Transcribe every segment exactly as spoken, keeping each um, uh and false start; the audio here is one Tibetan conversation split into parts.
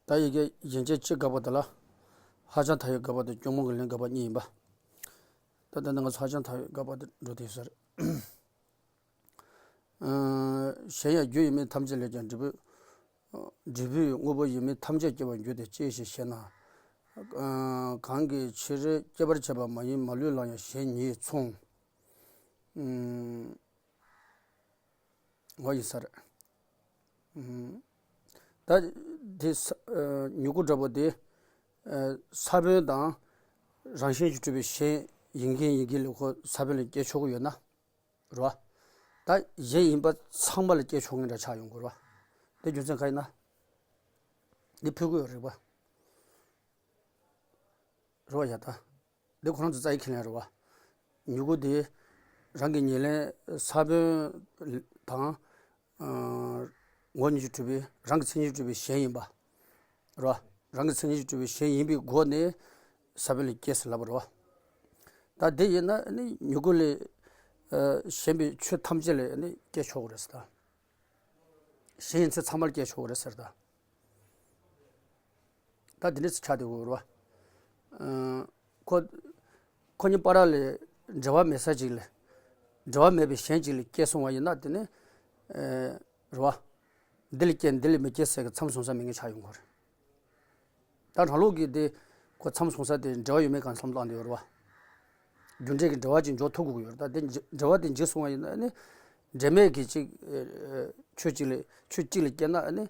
ད་ཡི་གེ་ཡན་ཆད་གཅིག་དགག་པ་དེ་ལ། ཧ་ཅང་ཐལ་བའི་དགག་པ་དང་སྐྱོར་མོ་གི་ལན་དགག་པ་གཉིས་ཡིན་པ། ད་ལྟ་ནི་ང་ཚོ་ཧ་ཅང་ཐལ་བའི་དགག་པ་དེ་འགྲོ་དེ་ཟེར། གཞན་ཡང་རྒྱུ་ཡོད་མེད་ཐམས་ཅད་ལས་ཀྱང་འབྲས་བུ། འབྲས་བུའི་དངོས་པོ་ཡོད་མེད་ཐམས་ཅད་སྐྱེ་བར་འགྱུར་ཏེ་ཅི་ཞེས་བཤད་ན། གང་གི་ཕྱིར་སྐྱེད་པར་བྱེད་པ་མ་ཡིན་མ་ལུས་ལ་ཡང་གཞན་ཉིད་མཚུངས། འོ་ཡིན་ས་རེད། ད་དེ་ས་མྱུ་གུ་འདྲ་པོ་དེ་ས་བོན་དང་རང་བཞིན་གྱིས་གྲུབ་པའི་གཞན་ཡིན་མཁན་ཡིན་མཁན་ལས་ཁོ་ས་བོན་ལ་སྐྱེ་ཆོག་གི་ཡོད་ན། རེད་བ། ད་གཞན་ཡིན་པ་ཚང་མ་ལ་སྐྱེ་ཆོག་མཁན་འདྲ་ཆགས་ཡོང་གི་རེད་བ། དེ་རྒྱུ་མཚན་ག་ཡིན་ན། འདི་ཕུལ་དགོས་རེད་བ། རེད་བ་ཡ་ད། འདི་ཁོ་རང་ཚོ་རྩ་བའི་ཁས་ལེན་རེད་བ། མྱུ་གུ་དེ་རང་གི་ཉེར་ལེན་ས་བོན་དང་། ངོ་བོ་ཉིད་ཀྱིས་གྲུབ་པའི་རང་གི་མཚན་ཉིད་ཀྱིས་གྲུབ་པའི་གཞན་ཡིན་པ། རེད་བ། རང་གི་མཚན་ཉིད་ཀྱིས་གྲུབ་པའི་གཞན་ཡིན་པའི་སྒོ་ནས་ས་བོན་ལ་སྐྱེས་ཟེར་ལབ་པ་རེད་བ། ད་དེ་ཡིན་ན་ནི་མྱུ་གུ་ལས་གཞན་པའི་ཆོས་ཐམས་ཅད་ལ་ནི་སྐྱེ་ཆོག་གི་རེད་ཟེར་ད། གཞན་ཡིན་ཚད་ཚང་མར་སྐྱེ་ཆོག་གི་རེད་ཟེར་ད། ད་འདི་འདྲ་ཆགས་བསྡད་ཡོད་རེད་བ། ཁོ་ཁོ་གཉིས་བར་ལ་འབྲེལ་བ་མེད་ས་ཅིག་ལ། འབྲེལ་བ་མེད་པའི་གཞན་ཅིག་ལ་སྐྱེས་སོང་བ་ཡིན་ན་དེ་ནི། རེད་བ། འདི་ལ་སྐྱེས་འདི་ལ་མི་སྐྱེས་ཟེར་གི་མཚམས་བཟུང་ས་མེད་མཁན་ཆགས་ཡོང་གི་རེད། ད་རང་ལུགས་ཀྱི་དེ་ཁོ་མཚམས་བཟུང་ས་དེ་འབྲེལ་བ་ཡོད་མེད་གང་བསམ་བློ་བཏང་བསྡད་ཡོད་རེད་བ། རྒྱུ་འབྲས་ཀྱི་འབྲེལ་བ་ཅིག་འཇོག་ཐུབ་དགོས་ཀྱི་ཡོད་རེད། ད་དེ་འབྲེལ་བ་དེ་འཇིག་སོང་བ་ཡིན་ན་ནི། འབྲེལ་མེད་ཀྱི་ཅིག་ཆོས་གཅིག་ལ་ཆོས་གཅིག་ལ་སྐྱེས་ན་ནི།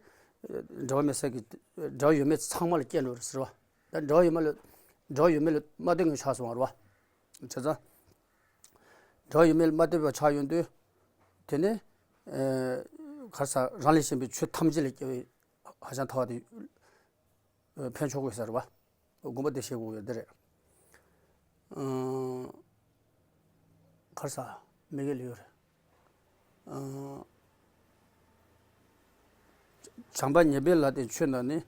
འབྲེལ་བ་མེད་ས་ཀྱི་འབྲེལ་བ་ཡོད་མེད་ཚང་མ་ལ་སྐྱེ་འགྲོ་རེད་ཟེར་བ། ད་འབྲེལ་བ་ཡོད་མེད་ལ་འབྲེལ་བ་ཡོད་མེད་ལ་མ་ལྟོས་མཁན་ཆགས་སོང་བ་རེད་བ། བྱས་ཙང་། འབྲེལ་བ་ཡོད་མེད་ལ་མ་ལྟོས་པ་ཆགས་ཡོང་དུས། དེ་ནི། ག་རེ་ཟེར་རང་ལས་གཞན་པའི་ཆོས་ཐམས་ཅད་ལ་སྐྱེ་བའི་ཧ་ཅང་ཐལ་བ་དེ་ཕན་ཆོག་གི་ཟེར་བ། དགོངས་པ་དེ་བཞེས་དགོས་ཡོད་དེ་རེད། ག་རེ་ཟེར་མི་དགེ་ལུས་རེད། བྱམས་པ་ཉེར་སྦས་ལ་དེ་ཆོས་རྣམས་ནི།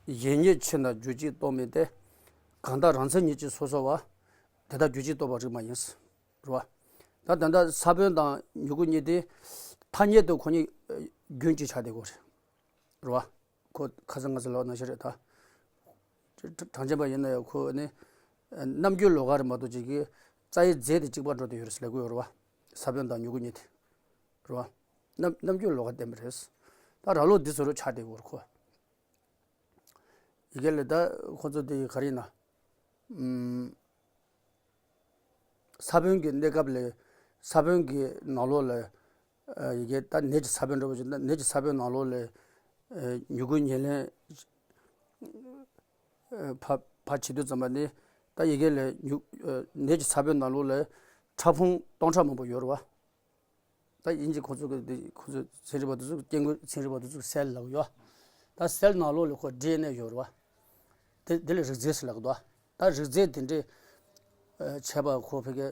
གཞན་ཉིད་ཕྱིར་ན་རྒྱུ་གཅིག་རྟོགས་མིན་ཏེ། གང་དག་རང་མཚན་ཉིད་ཀྱིས་སོ་སོ་བ། དེ་དག་རྒྱུ་གཅིག་རྟོགས་པ་རིགས་མ་ཡིན། རེད་བ། ད་ད་ལྟ་ས་བོན་དང་མྱུ་གུ་གཉིས་དེ་ཐ་སྙད་དུ་ཁོ་གཉིས་རྒྱུན་གཅིག་ཆགས་བསྡད་ཡོད་རེད། རེད་བ། ཁོ་ཁ་སང་ང་ཚོ་ལབ་ནང་བཞིན་རེད་ད། གྲངས་ཅན་པ་ཡིན་ན་ཡང་ཁོ་ནི་རྣམ་འགྱུར་ལོགས་ཀ་རེད་མ་གཏོགས་ཅིག་གི་རྩ་བའི་རྫས་དེ་གཅིག་པ་འགྲོ་བསྡད་ཡོད་རེད་ཟེར་ལབ་ཀྱི་ཡོད་རེད་བ། ས་བོན་དང་མྱུ་གུ་གཉིས་དེ། རེད་བ། རྣམ་རྣམ་འགྱུར་ལོགས་ཀ་བསྟན་པ་རེད། ད་རང་ལུགས་འདི་ཚོ་རུ་ཆགས་བསྡད་ཡོད་རེད་ཁོ། ཡི་གེ་ལས་ད་ཁོ་ཚོ་དེ་ག་རེ་ཡིན་ན། ཨུམ། ས་བོན་གྱི་གནས་སྐབས་ལས། ས་བོན་གྱི་ནང་ལོགས་ལས། ཨ། ཡི་གེ་ད་ནས་ཀྱི་ས་བོན་འདྲ་པོ་ཞིག་ད་ནས་ཀྱི་ས་བོན་ནང་ལོགས་ལས། ཨ། མྱུ་གུ་ཉེར་ལེན། ཨ། ཕ་ཕ་བྱེད་དུས་ཙམ་པ་ནི། ད་ཡི་གེ་ལས་མྱུ། ཨ། ནས་ཀྱི་ས་བོན་ནང་ལོགས་ལས་ཕྲ་ཕུང་སྟོང་ཕྲག་མང་པོ་ཡོད་རེད་བ། ད་དབྱིན་ཇི་ཁོ་ཚོ་གི་འདི་ཁོ་ཚོ་ཚན་རིག་པ་དེ་ཚོ་གི་སྐྱེ་དངོས་ཚན་རིག་པ་དེ་ཚོ་གི་སེལ་ལབ་ཡོད། ད་སེལ་ནང་ལོགས་ལ་ཁོ་ཌི་ཨེན་ཨེ་ཡོད་རེད་བ། དེ་དེ་ལ་རིགས་རྫས་ཟེར་ལབ་གི་འདུག་ད་རིགས་རྫས་དེ་འདྲའི་ཨ་བྱས་པ་ཁོ་ཕ་གི་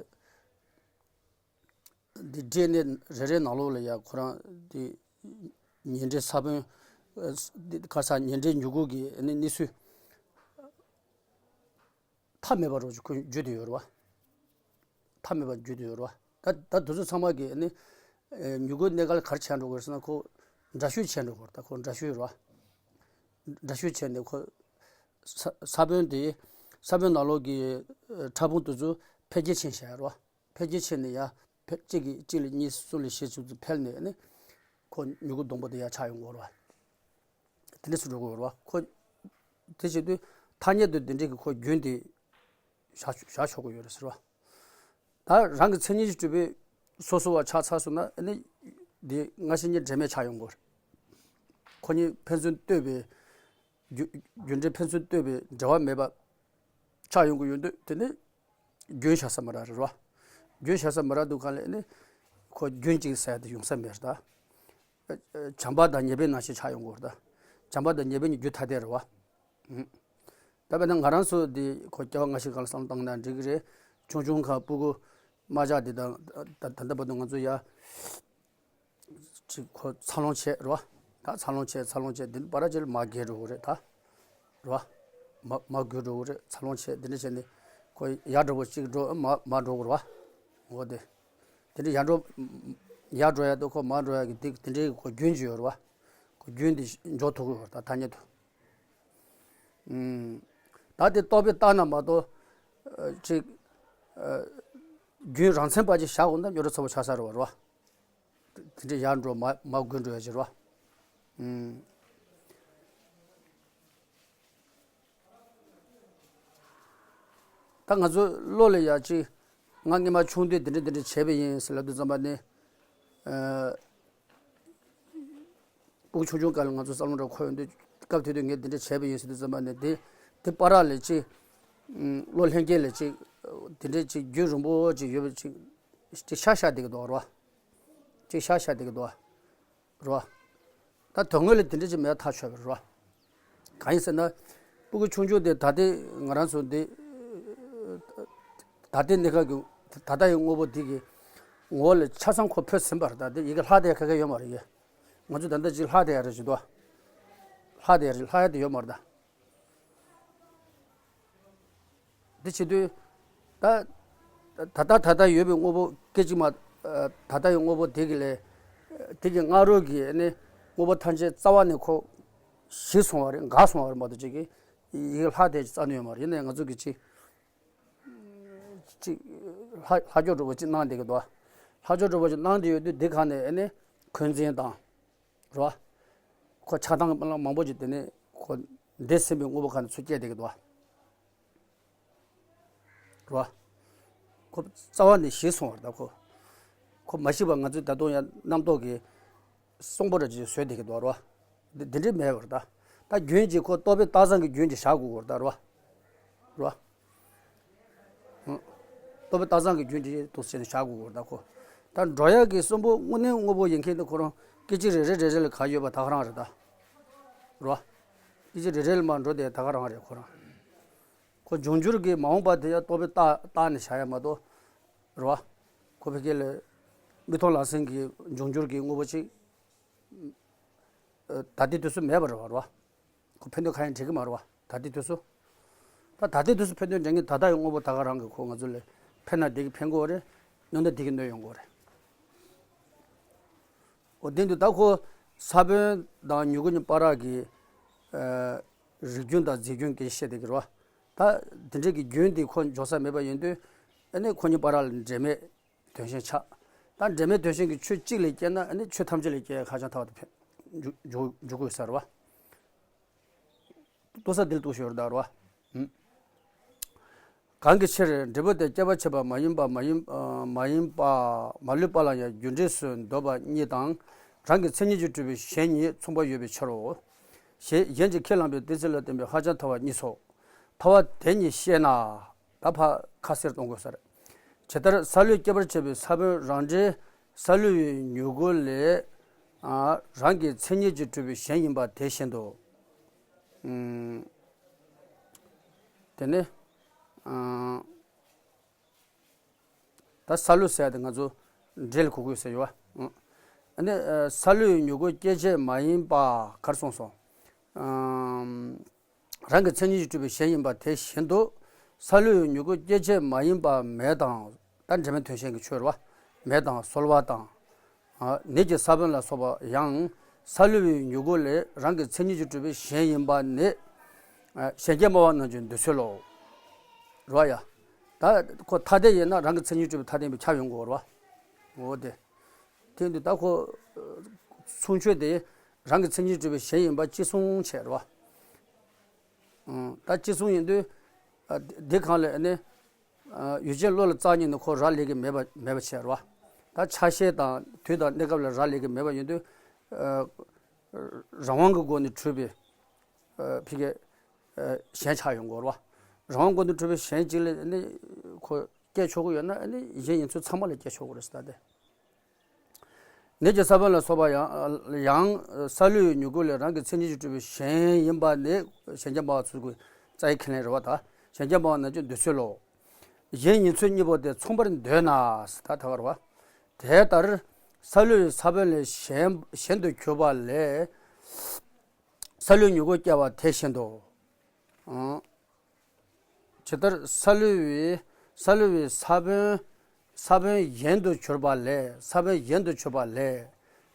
འདི་ཌི་ཨེན་ཨེ་རེ་རེ་ནང་ལོགས་ལ་ཡ་ཁོ་རང་འདི་ཉེར་འབྲེལ་ས་བོན། ཨ། འདི་ག་རེ་ཟེར་ཉེར་འབྲེལ་མྱུ་གུ་གི་ཨ་ནི་གནས་ཚུལ། མཐའ་མེད་པ་རུ་ཁོས་བརྗོད་དེ་ཡོད་རེད་བ། མཐའ་མེད་པ་བརྗོད་དེ་ཡོད་རེད་བ། ད་ད་དེ་ཚོ་ཚང་མ་གི་ནི། ཨེ། མྱུ་གུ་གནས་སྐབས་ལ་ག་རེ་བྱས་འགྲོ་དགོས་ཟེར་ན་ཁོ་འདྲ་བཤུས་བྱས་འགྲོ་དགོས་རེད། ད་ཁོ་འདྲ་བཤུས་རེད་བ། འདྲ་བཤུས་བྱས་ནས་ཁོ་ས་ས་བོན་དེ་ས་བོན་ནང་ལོགས་ཀྱི་ཨེ་ཕྲ་ཕུང་དེ་ཚོ་འཕེལ་རྒྱས་ཕྱིན་བཞག་རེད་བ། འཕེལ་རྒྱས་ཕྱིན་ནས་ཡ་འཕེལ་གཅིག་གིས་གཅིག་ལ་གཉིས། གསུམ་ལ་བཞི། བཅུ་ཙམ་འཕེལ་ནས་ནི་ཁོ་མྱུ་གུ་སྡོང་པོ་དེ་ཡར་ཆགས་ཡོང་གི་ཡོད་རེད་བ། དེ་འདྲ་སུ་འགྲོ་གི་ཡོད་རེད་བ། ཁོ་དེ་བྱེད་དུས་ཐ་སྙད་དུ་དེ་འདྲའི་གི་ཁོ་རྒྱུན་དེ་བཞག་བཞག་ཆོག་གི་ཡོད་རེད་ཟེར་བ། ད་རང་གི་མཚན་ཉིད་ཀྱིས་གྲུབ་པའི་སོ་སོ་བ་ཆགས་ཚར་སོང་ན་ནི་དེ་སྔ་ཕྱི་གཉིས་འབྲེལ་མེད་ཆགས་ཡོང་གི་ཡོད་རེད། ཁོ་གཉིས་ཕན་ཚུན་ལྟོས་པའི་རྒྱུ་རྒྱུ་འབྲས་ཕན་ཚུན་ལྟོས་པའི་འབྲེལ་བ་མེད་པ་ཆགས་ཡོང་གི་ཡོད་དུས་དེ་ནི། རྒྱུན་བཞག་ས་མ་རག་རེད་བ། རྒྱུན་བཞག་ས་མ་རག་དུས་གང་ལ་ནི། ཁོ་རྒྱུན་གཅིག་ཟེར་ཡ་དེ་ཡོང་ས་མེད་རེད་ད། བྱམས་པ་དང་ཉེར་སྦས་ནང་བཞིན་ཆགས་ཡོང་གི་རེད་ད། བྱམས་པ་དང་ཉེར་སྦས་གཉིས་རྒྱུན་ཐ་དད་རེད་བ། ཨུམ། ད་དཔེར་ན་ང་རང་ཚོ་འདི་ཁོ་སྐྱེ་བ་སྔ་ཕྱི་སྒང་ལ་བསམ་བློ་བཏང་ན་འགྲིག་གི་རེད། ཆུང་ཆུང་ཁ་སྤུ་གུ་རྨ་བྱ་འདི་དང་ད་ད་ལྟ་བར་དུ་ང་ཚོ་ཡ། ཅིག་ཁོ་འཚར་ལོངས་བྱས་རེད་བ། ད་འཚར་ལོངས་བྱས་འཚར་ལོངས་བྱས་འདི་འདྲ་བར་ཅིག་ལ་མར་རྒས་འགྲོ་གི་རེད་ད། རེད་བ། མར་མར་རྒུད་འགྲོ་གི་རེད། འཚར་ལོངས་བྱས་འདི་འདྲ་བྱས་ནས་ཁོ་ཡར་འགྲོ་བ་གཅིག་འགྲོ་མར་མར་འགྲོ་གི་རེད་བ། འོ་དེ། དེ་འདྲ་ཡར་འགྲོ། ཡར་འགྲོ་ཡ་དང་ཁོ་མར་འགྲོ་ཡ་གི་དེ་དེ་འདྲའི་ཁོ་རྒྱུན་ཅིག་ཡོད་རེད་བ། ཁོ་རྒྱུན་དེ་འཇོག་ཐུབ་ཀྱི་ཡོད་རེད་ད་ཐ་སྙད་དུ། ད་དེ་རྟོག་པས་བཏགས་ན་མ་གཏོགས་ཅིག་རྒྱུན་རང་མཚན་པ་ཅིག་བཞག་དགོས་ན་རྙོག་དྲ་ཚ་པོ་ཆགས་ས་རེད་བ། རེད་བ། དེ་འདྲ་ཡར་འགྲོ་མར་མར་འགྲོ་ཡ་ཅིག་རེད་བ། ད་ང་ཚོ་བློ་ལ་ཡ་ཅིག་ང་སྔོན་མ་ཆུང་དུས་འདི་འདྲ་འདི་འདྲ་བྱས་པ་ཡིན་ཟེར་ལབ་དུས་ཙམ་པ་ནི། སྤུ་གུ་ཆུང་ཆུང་སྐབས་ལ་ང་ཚོ་བསམ་བློ་འདྲ་འཁོར་ཡོང་དུས་སྐབས་དེ་དུས་ངས་འདི་འདྲ་བྱས་པ་ཡིན་ཟེར་དུས་ཙམ་པ་ནི་དེ་དེ་བར་ལ་ཅིག་བློ་ལྷན་སྐྱེས་ལ་ཅིག་དེ་འདྲ་ཅིག་རྒྱུན་རིང་པོ་ཅིག་ཡོད་པ་ཅིག་ཅིག་ཤ་ཤ་བསྡད་ཀྱི་འདུག་རེད་བ། ཅིག་ཤ་ཤ་བསྡད་ཀྱི་འདུག་རེད་བ། ད་དོན་དངོས་ལ་དེ་འདྲ་ཅིག་མེད་ཐག་ཆོད་པ་རེད་བ། གང་ཡིན་ཟེར་ན། སྤུ་གུ་ཆུང་ཆུང་དེ་ད་ལྟའི་ང་རང་ཚོ་འདི། ད་ལྟའི་གནས་སྐབས་ཀྱི་ད་ལྟ་ཡི་དངོས་པོ་འདི་གི་ངོ་བོ་ལ་ཆ་ཚང་ཁོ་འཕོས་ཟིན་པ་རེད། ད་དེ་ཡི་གེ་ལྷག་བསྡད་ཁ་ཁ་ཡོད་མ་རེད་ཡེ། ང་ཚོ་ད་ལྟ་ཅིག་ལྷག་བསྡད་ཡ་རེད་ཅིག་འདུག་ལྷག་བསྡད་ཡ་རེད། ལྷག་ཡ་དེ་ཡོད་མ་རེད་ད། འདི་བྱེད་དུས། ད། ད་ལྟ་ད་ལྟ་ཡོད་པའི་དངོས་པོ་སྐད་ཅིག་མ། ད་ལྟ་ཡི་དངོས་པོ་དེ་གི་ལས། དེ་གི་སྔ་རོལ་གྱི་ནི་དངོས་པོ་ཐམས་ཅད་རྩ་བ་ནས་ཁོ། ཞིག་སོང་བ་རེད། འགག་སོང་བ་རེད་མ་གཏོགས་ཅིག་གི། ཡི་གེ་ལྷག་བསྡད་ཀྱི་རྩ་ནས་ཡོད་མ་རེད། ཡིན་ནའི་ང་ཚོ་གི་ཅིག་ཅིག་ལྷ་ལྷ་ཆོས་སྒྲུབ་པ་ཅིག་གནང་བསྡད་ཀྱི་འདུག་ལྷ་ཆོས་སྒྲུབ་པ་ཅིག་གནང་བསྡད་ཡོད་དུས་འདི་ག་ནས་ཨེ་ནི་འཁོན་འཛིན་དང་། རེད་བ། ཁོ་ཆགས་སྡང་མང་པོ་ཅིག་དེ་ནས་ཁོ་འདས་ཟིན་པའི་དངོས་པོ་ག་ནས་ཚུར་སྐྱེས་བསྡད་ཀྱི་འདུག་རེད་བ། ཁོ་རྩ་བ་ནས་ཞིག་སོང་བ་རེད་ད་ཁོ། ཁོ་མ་ཞིག་པ་ང་ཚོས་ད་དུང་ཡང་རྣམ་རྟོག་གིས་གསོན་པོ་རེ་ཅིག་བཟོས་བསྡད་ཀྱི་འདུག་རེད་བ། འདི་འདི་འདྲའི་མེད་པ་རེད་ད། ད་རྒྱུན་གྱི་ཁོ་རྟོག་པས་བཏགས་ཙམ་གྱི་རྒྱུན་གྱི་བཞག་དགོས་ཀྱི་རེད་ད་རེད་བ། རེད་བ། རྟོག་པས་བཏགས་ཙམ་གྱི་རྒྱུན་གྱི་དུ་ཟེར་ནས་བཞག་དགོས་ཀྱི་རེད་ད་ཁོ། ད་འགྲོ་ཡག་གི་གསོན་པོ་དངོས་གནས་དངོས་པོ་ཡིན་མཁན་དེ་ཁོ་རང་སྐད་ཅིག་རེ་རེ་རེ་རེ་ལ་ག་ཡོད་པ་ད་ག་རང་རེད་ད། རེད་བ། སྐད་ཅིག་རེ་རེ་ལ་མར་འགྲོ་དེ་ད་ག་རང་རེད་ཁོ་རང་། ཁོ་འབྱུང་འགྱུར་གྱི་མ་འོངས་པ་དེ་ཡང་རྟོག་པས་བཏགས་བཏགས་ནས་བཞག་ཡ་མ་གཏོགས། རེད་བ། ཁོ་ཕ་གི་ལ། མིག་མཐོང་ལག་ཟིན་གྱི་འབྱུང་འགྱུར་གྱི་དངོས་པོ་ཅིག་ད་ལྟའི་དུས་སུ་མེད་པ་རེད་བ་རེད་བ། ཁོ་ཕན་ཚུན་གང་ཡང་འབྲེལ་གྱི་མ་རེད་བ་ད་ལྟའི་དུས་སུ། ད་ད་ལྟའི་དུས་སུ་ཕན་ཚུན་འབྲེལ་མཁན་ད་ལྟ་ཡི་དངོས་པོ་ད་ག་རང་གིས་ཁོ་ང་ཚོ་ལ་ཕན་ན་བདེ་གི་ཕན་གྱི་ཡོད་རེད། གནོད་ན་བདེ་གི་གནོད་ཡོང་གི་ཡོད་རེད། འོ་དེ་འདུག་ད་ཁོ་ས་བོན་དང་མྱུ་གུ་གཉིས་བར་གྱི་རིགས་རྒྱུན་དང་རྫས་རྒྱུན་གྱི་བཤད་བསྡད་ཀྱི་རེད་བ། ད་དེ་འདྲའི་གི་རྒྱུན་དེ་ཁོ་འཇོག་ས་མེད་པ་ཡིན་དུས་ཨ་ནི་ཁོ་གཉིས་བར་ལ་འབྲེལ་མེད་དོན་ཞེན་ཆགས། ད་འབྲེལ་མེད་དོན་ཞེན་གྱི་ཆོས་གཅིག་ལས་སྐྱེས་ན་ཨ་ནི་ཆོས་ཐམས་ཅད་ལས་སྐྱེ་ཁ་བྱང་ཐལ་བ་དེ་འཇུག་འཇུག་འཇུག་དགོས་ས་རེད་བ། ལྟོས་ས་འདིར་ལྟོས་ཤོར་ད་རེད་བ། གང་གི་ཕྱིར་འབྲས་བུ་དེ་སྐྱེད་པར་བྱེད་པ་མ་ཡིན་པ་མ་ཡིན་མ་ཡིན་པ་མ་ལུས་པ་ལ་ཡང་རྒྱུ་འབྲས་སུ་འདོད་པ་གཉིས་དང་རང་གི་མཚན་ཉིད་ཀྱིས་གྲུབ་པའི་གཞན་གཉིས་མཚུངས་པ་ཡོད་པའི་ཕྱིར་རོ། ཞེས་གཞན་གྱིས་ཁས་བླངས་པའི་གཏན་ཚིགས་ལ་བརྟེན་པའི་ཧ་ཅང་ཐལ་བ་གཉིས་སོ། ཐལ་བ་དེ་གཉིས་ཤེས་ན། ད་ཕར་ཁ་གསལ་གཏོང་དགོས་ས་རེད། ཇི་ལྟར་སཱ་ལུས་སྐྱེད་པར་བྱེད་པའི་ས་བོན་རང་འབྲས་སཱ་ལུ་བའི་མྱུ་གུ་ལས། རང་གི་མཚན་ཉིད་ཀྱིས་གྲུབ་པའི་གཞན་ཡིན་པ་དེ་བཞིན་དུ། དེ་ནི། ད་སཱ་ལུ་ཟེར་ཡ་དེ་ང་ཚོ་འབྲས་ལ་གོ་དགོས་ཟེར་ཡོད་བ། ཨ་ནི་སཱ་ལུའི་མྱུ་གུ་སྐྱེད་བྱེད་མ་ཡིན་པ་ག་རེ་གསུངས་སོང་། རང་གི་མཚན་ཉིད་ཀྱིས་གྲུབ་པའི་གཞན་ཡིན་པ་དེ་བཞིན་དུ། སཱ་ལུའི་མྱུ་གུ་སྐྱེད་བྱེད་མ་ཡིན་པ་མེ་དང་། ད་འབྲེལ་མེད་དོན་ཞེན་གྱི་ཆོས་རེད་བ། མེ་དང་སོལ་བ་དང་། ནས་ཀྱི་ས་བོན་ལ་སོགས་པ་ཡང་སཱ་ལུ་བའི་མྱུ་གུ་ལས་རང་གི་མཚན་ཉིད་ཀྱིས་གྲུབ་པའི་གཞན་ཡིན་པ་ནི། གཞན་སྐྱེ་སྨྲ་བ་རྣམས་ཀྱི་འདོད་ཚུལ་ལོ། རེད་བ་ཡ། ད་ཁོ་ཐ་དད་ཡིན་ན་རང་གི་མཚན་ཉིད་གྲུབ་པའི་ཐ་དད་ཡིན་པས་ཁྱབ་ཡོང་གི་ཡོད་རེད་བ། འོ་དེ། དེ་འདི་ད་ཁོ། མཚུངས་ཆོས་དེ་རང་གི་མཚན་ཉིད་གྲུབ་པའི་གཞན་ཡིན་པ་གཅིག་མཚུངས་བྱས་རེད་བ། ད་གཅིག་མཚུངས་ཡིན་དུས། འདི་གང་ལས་ནི། ཡུལ་ཅན་བློ་ལ་རྩ་ཉིད་ནི་ཁོ་རག་ལས་ཀྱི་མེད་པ་མེད་པ་བྱས་རེད་བ། ད་ཆ་ཤས་དང་དུས་དང་གནས་སྐབས་ལ་རག་ལས་ཀྱི་མེད་པ་ཡིན་དུས། རང་དབང་གི་སྒོ་ནས་གྲུབ་པའི། ཕི་གེ། གཞན་ཆགས་ཡོང་གི་རེད་བ། རང་དབང་སྒོ་ནས་གྲུབ་པའི་གཞན་གཅིག་ལ་ནི་ཁོ་སྐྱེ་ཆོག་གི་ཡོད་ན་ནི་གཞན་ཡིན་ཚུལ་ཚང་མ་ལ་སྐྱེ་ཆོག་གི་རེད་ཟེར་ད་དེ། ནས་ཀྱི་ས་བོན་ལ་སོགས་པ་ཡང་ཡང་སཱ་ལུའི་མྱུ་གུ་ལས་རང་གི་མཚན་ཉིད་ཀྱིས་གྲུབ་པའི་གཞན་ཡིན་པ་ནི་གཞན་སྐྱེ་སྨྲ་བ་ཚུལ་གྱི་རྩ་བའི་ཁས་ལེན་རེད་བ་ད། གཞན་སྐྱེ་སྨྲ་བ་རྣམས་ཀྱི་འདོད་ཚུལ་ལོ། གཞན་ཡིན་ཚུལ་གཉིས་པོ་དེ་མཚུངས་པར་འདོད་ན་ཟེར་ད་ཐལ་བ་རེད་བ། དེ་ལྟར་སཱ་ལུའི་ས་བོན་ལས་གཞན་གཞན་དུ་གྱུར་པ་ལས། སཱ་ལུའི་མྱུ་གུ་སྐྱེ་བ་དེ་བཞིན་དུ། ཇི་ལྟར་སཱ་ལུ་བའི་སཱ་ལུ་བའི་ས་བོན། ས་བོན་གཞན་དུ་གྱུར་པ་ལས། ས་བོན་གཞན་དུ་གྱུར་པ་ལས།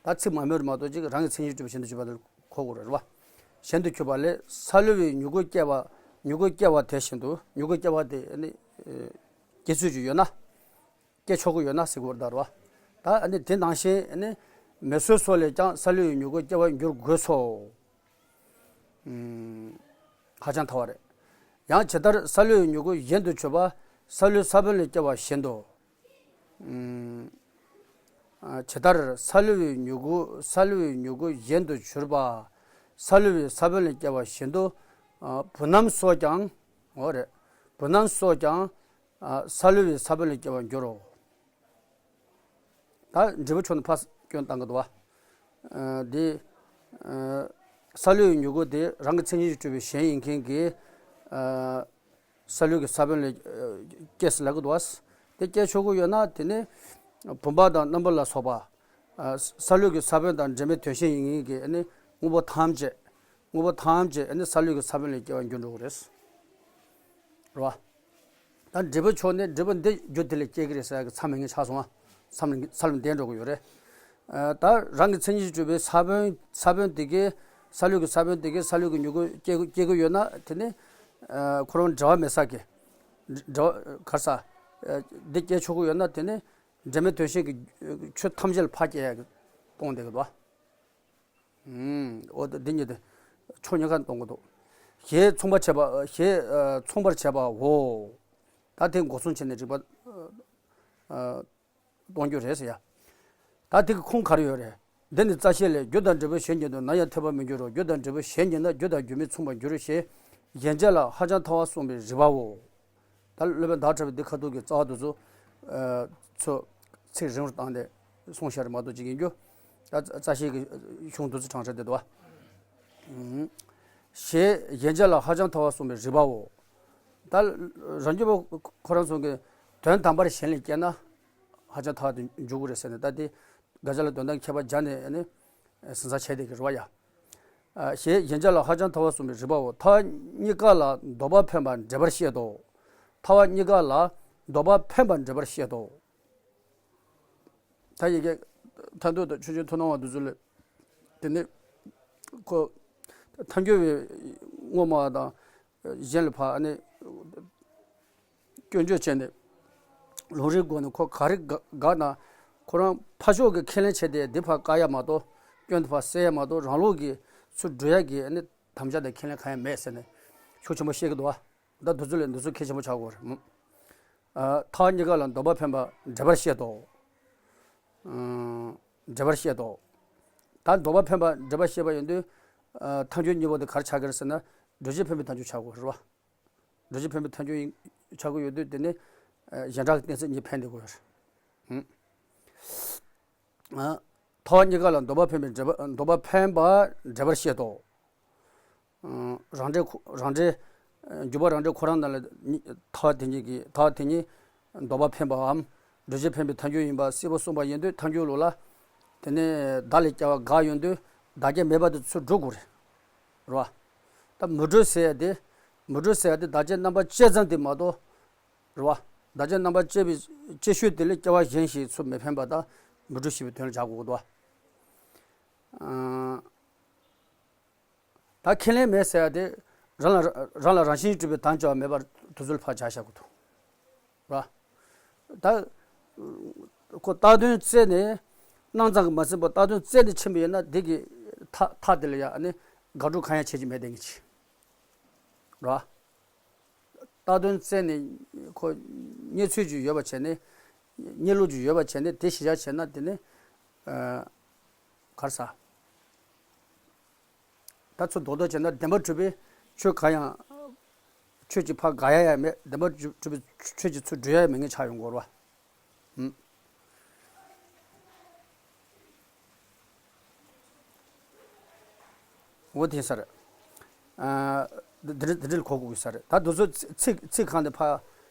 ད་ཚིག་མ་སྨོས་མ་གཏོགས་ཅིག་རང་གི་མཚན་ཉིད་གྲུབ་པའི་གཞན་དུ་གྱུར་པ་ལ་གོ་དགོས་རེད་བ། གཞན་དུ་གྱུར་པ་ལས་སཱ་ལུ་བའི་མྱུ་གུ་སྐྱེ་བ། མྱུ་གུ་སྐྱེ་བ་དེ་བཞིན་དུ། མྱུ་གུ་སྐྱེ་བ་དེ་ནི་སྐྱེ་ཚུལ་ཅིག་ཡོད་ན། སྐྱེ་ཆོག་གི་ཡོད་ན་ཟེར་གྱི་ཡོད་རེད་ད། རེད་བ། ད་ཨ་ནི་དེ་ནང་བཞིན་ཨ་ནི་མེ་སོལ་སོགས་ལས་ཀྱང་སཱ་ལུའི་མྱུ་གུ་སྐྱེ་བར་འགྱུར་དགོས་སོ། ཧ་ཅང་ཐལ་བ་རེད། ཡང་ཇི་ལྟར་སཱ་ལུའི་མྱུ་གུ་གཞན་དུ་གྱུར་པ་སཱ་ལུའི་ས་བོན་ལས་སྐྱེ་བ་བཞིན་དུ། ཇི་ལྟར་སཱ་ལུ་བའི་མྱུ་གུ། སཱ་ལུ་བའི་མྱུ་གུ་གཞན་དུ་གྱུར་པ་སཱ་ལུ་བའི་ས་བོན་ལས་སྐྱེ་བ་བཞིན་དུ། བུ་རྣམས་སོགས་ཀྱང་། འོ་རེད། བུ་རྣམས་སོགས་ཀྱང་སཱ་ལུ་བའི་ས་བོན་ལས་སྐྱེ་བར་འགྱུར་རོ། ད་འབྲས་བུ་ཕྱོགས་ནས་ཕར་སྐྱོན་བཏང་གི་འདུག་བ། འདི་སཱ་ལུའི་མྱུ་གུ་དེ་རང་གི་མཚན་ཉིད་ཀྱིས་གྲུབ་པའི་གཞན་ཡིན་མཁན་གྱི་སཱ་ལུ་གི་ས་བོན་ལས་སྐྱེས་ཟེར་ལབ་ཀྱི་འདུག་བ། དེ་སྐྱེ་ཆོག་གི་ཡོད་ན་དེ་ནི་བུམ་པ་དང་རྣམ་པ་ལ་སོགས་པ། སཱ་ལུ་གི་ས་བོན་དང་འབྲེལ་མེད་དོན་གཞན་ཡིན་མཁན་གྱི་ནི་དངོས་པོ་ཐམས་ཅད། དངོས་པོ་ཐམས་ཅད་ནི་སཱ་ལུ་གི་ས་བོན་ལས་སྐྱེ་བར་འགྱུར་འགྲོ་གི་རེད། རེད་བ། ད་འབྲས་བུ་ཕྱོགས་ནས་འབྲས་བུ་འདི་རྒྱུ་དེ་ལས་སྐྱེ་གི་རེད་ཟེར་གི་མཚམས་མེད་མཁན་ཆགས་སོང་ང་། མཚམས་ལ་མཚམས་ལ་འདས་འགྲོ་གི་ཡོད་རེད། ད་རང་གི་མཚན་ཉིད་ཀྱིས་གྲུབ་པའི་ས་བོན། ས་བོན་དེ་གས། སཱ་ལུ་གི་ས་བོན་དེ་གས་སཱ་ལུ་གི་མྱུ་གུ་སྐྱེ་སྐྱེ་གི་ཡོད་ན་དེ་ནི་ཁོ་རང་འབྲེལ་བ་མེད་ས་གི། འབྲེལ་བ་གར་ས། འདི་སྐྱེ་ཆོག་གི་ཡོད་ན་དེ་ནི་འབྲེལ་མེད་དོན་གཞན་གྱི་ཆོས་ཐམས་ཅད་ལ་ཕར་སྐྱེ་ཡ་གི་གཏོང་བསྡད་གི་འདུག་བ། ཨུམ། འོ་ད་འདི་གཉིས་དེ་ཕྱོགས་གཉིས་ཀ་གཏོང་གི་འདུག། ཞེས་མཚུངས་པར་བྱས་པ། ཞེས་མཚུངས་པར་བྱས་པའོ། ད་དེ་མགོ་མཚུངས་བྱས་ནས་རིགས་པ་གཏོང་རྒྱུ་རེད་ཟེར་ཡ། ད་དེ་གི་ཁུངས་ག་རེ་ཡོད་རེད། འདི་ནི་རྩ་ཤེ་ལས། རྒྱུ་དང་འབྲས་བུ་གཞན་གྱིས་ནི་ནམ་ཡང་འཐད་པར་མི་འགྱུར་རོ། རྒྱུ་དང་འབྲས་བུ་གཞན་གྱིས་ན་རྒྱུ་དང་རྒྱུ་མི་མཚུངས་པར་འགྱུར་ཞེས་ཡན་ཆད་ལ་ཧ་ཅང་ཐལ་བ་གསུངས་པའི་རིགས་པའོ། ད་སློབ་དཔོན་ཟླ་བ་གྲགས་པས་འདི་ཁ་ཐུག་གི་རྩ་བ་དེ་ཚོ་ཚོ་ཚིག་རིང་རུ་བཏང་སྟེ་གསུངས་ཤར་མ་གཏོགས་ཅིག་ཡིན་རྒྱུ། ད་རྩ་ཤེ་གི་གཞུང་དེ་ཚོ་དྲངས་བྱས་བསྡད་འདུག་བ། ཞེས་ཡན་ཆད་ལ་ཧ་ཅང་ཐལ་བ་གསུངས་པའི་རིགས་པའོ། ད་རང་རྒྱུད་པ་ཁོ་རང་ཚོ་གི་དོན་དམ་པར་གཞན་ལས་སྐྱེས་ན་ཧ་ཅང་ཐལ་བ་དུ་འཇུག་གི་རེད་ཟེར་ནས། ད་དེ་དགག་བྱ་ལ་དོན་དམ་ཁྱད་པར་སྦྱར་ནས་ནི་ཟིན་ས་བྱས་བསྡད་ཀྱི་རེད་བ་ཡ། ཞེས་ཡན་ཆད་ལ་ཧ་ཅང་ཐལ་བ་གསུངས་པའི་རིགས་པའོ། ཐལ་བ་གཉིས་ཀ་ལ་ལྡོག་པ་འཕེན་པ་འབྲེལ་པར་བཤད་དོ། ཐལ་བ་གཉིས་ཀ་ལ་ལྡོག་པ་འཕེན་པ་འབྲེལ་པར་བཤད་དོ། ད་ཡི་གེ་ཐལ་འདོད་དང་ཆོས་ཅན་མཐུན་སྣང་བ་འདི་ཚོ་ལས། དེ་ནི་ཁོ་ཐལ་འགྱུར་བའི་དངོས་སྨྲ་བ་དང་གཞན་ལ་ཕར་ནི་སྐྱོན་བརྗོད་བྱས་ནས་ལུང་རིགས་སྒོ་ནས་ཁོ་ག་རེ་དགག་དགག་ན། ཁོ་རང་ཕར་ཕྱོགས་ཀྱི་ཁས་ལེན་བྱས་ཏེ་འདི་ཕར་བཀག་ཡ་མ་གཏོགས། སྐྱོན་དེ་ཕར་སེལ་ཡ་མ་གཏོགས། རང་ལུགས་ཀྱི་ཚུར་འགྲོ་ཡ་གི་ནི་དམ་བཅའ་དང་ཁས་ལེན་གང་ཡང་མེད་ཟེར་ནས་ཤུགས་ཆེན་པོ་བཤད་ཀྱི་འདུག་བ། ད་དུས་ཚོད་ལས་འདི་ཚོ་གལ་ཆེན་པོ་ཆགས་ཀྱི་རེད། ཐལ་བ་གཉིས་ཀ་ལ་ལྡོག་པ་འཕེན་པ་འབྲེལ་པར་བཤད་དོ། འབྲེལ་པར་བཤད་དོ། ད་ལྡོག་པ་འཕེན་པ་འབྲེལ་པར་བཤད་པ་ཡིན་དུས། ཐལ་འགྱུར་གཉིས་པོ་དེ་ག་རེ་ཆགས་ཀྱི་རེད་ཟེར་ན། སྒྲོ་བཞི་འཕེན་པའི་ཐལ་འགྱུར་ཆགས་དགོས་རེད་བ། སྒྲོ་བཞི་འཕེན་པའི་ཐལ་འགྱུར་ཡིན་ཆགས་ཀྱི་ཡོད་དུས་དེ་ནི་གཞན་གྲགས་ཀྱི་གཏན་ཚིགས་གཉིས་འཕེན་བསྡད་དགོས་རེད། ཐལ་བ་གཉིས་ཀ་ལ་ལྡོག་པ་འཕེན་པའི་འབྲེལ་པ། ལྡོག་པ་འཕེན་པ་འབྲེལ་པར་བཤད་དོ། རང་འབྲས་ཁོ་རང་འབྲས། འཇུག་པ་རང་འབྲས་ཁོ་རང་རྣམས་ལ་ཐལ་བ་དེ་ཉིད་ཀྱི་ཐལ་བ་དེ་ཉིད་ལྡོག་པ་འཕེན་པའམ་སྒྲོ་བཞི་འཕེན་པའི་ཐལ་འགྱུར་ཡིན་པ་གསལ་པོ་གསུངས་པ་ཡིན་དུས། ཐལ་འགྱུར་ལུགས་ལ་དེ་ནི་བདག་ལས་སྐྱེ་བ་དགག་ཡོང་དུས་བདག་རྐྱེན་མེད་པ་དེ་ཚུར་སྒྲུབ་དགོས་རེད། རེད་བ། ད་མི་སྒྲུབ་ཟེར་ཡ་དེ། མི་སྒྲུབ་ཟེར་ཡ་དེ་བདག་རྐྱེན་རྣམ་པ་ཅན་ཙམ་དེ་མ་གཏོགས། རེད་བ། བདག་རྐྱེན་རྣམ་པ་ཅན་པའི་ཅན་ཤོས་དེ་ལས་སྐྱེ་བ་གཞན་ཞིག་ཚུར་མི་འཕེན་པ་དང་མི་སྒྲུབ་ཞེས་པའི་དོན་ལ་བྱ་དགོས་འདུག་བ། ད་ཁས་ལེན་མེད་ཟེར་ཡ་དེ། རང་ལ་རང་ལ་རང་བཞིན་གྱིས་གྲུབ་པའི་དམ་བཅའ་བ་མེད་པར་དུས་ཚོད་ཕར་བྱ་བཞག་གི་འདུག་ར། ད་ཁོ་བཏགས་དོན་བཙལ་ནས། སྣང་ཙམ་གྱིས་མ་ཟིན་པར་བཏགས་དོན་བཙལ་ནས་ཕྱིན་པ་ཡིན་ན་འདི་གི་མཐའ་མཐའ་དེ་ལ་ཡང་ནི་དགག་སྒྲུབ་གང་ཡང་བྱེད་ཀྱི་མེད་བསྡད་ཀྱི་ར། བཏགས་དོན་བཙལ་ནས་ཁོ་རྙེད་ཚུལ་ཅིག་ཡོད་པ་བྱས་ནས། རྙེད་ལུགས་ཅིག་ཡོད་པ་བྱས་ནས་དེ་གཞིར་བཞག་བྱས་ན་དེ་ནི་གར་ས། ད་ཚུར་རྡོག་རྡོག་བྱས་ན་བདེན་པར་གྲུབ་པའི་ཆོས་གང་ཡང་། ཆོས་ཀྱི་ཕར་དགག་ཡ་ཡང་མེད། བདེན་པར་གྲུབ་པའི་ཆོས་ཀྱི་ཚུར་སྒྲུབ་ཡ་ཡང་མེད་མཁན་ཆགས་ཡོང་གི་རེད་བ། འོ་དེ་ས་རེད། འདི་འདྲ་འདི་འདྲ་ལ་གོ་དགོས་ས་རེད། ད་དུས་ཚོད་ཚིག་ཚིག་གང་དེ་ཕར་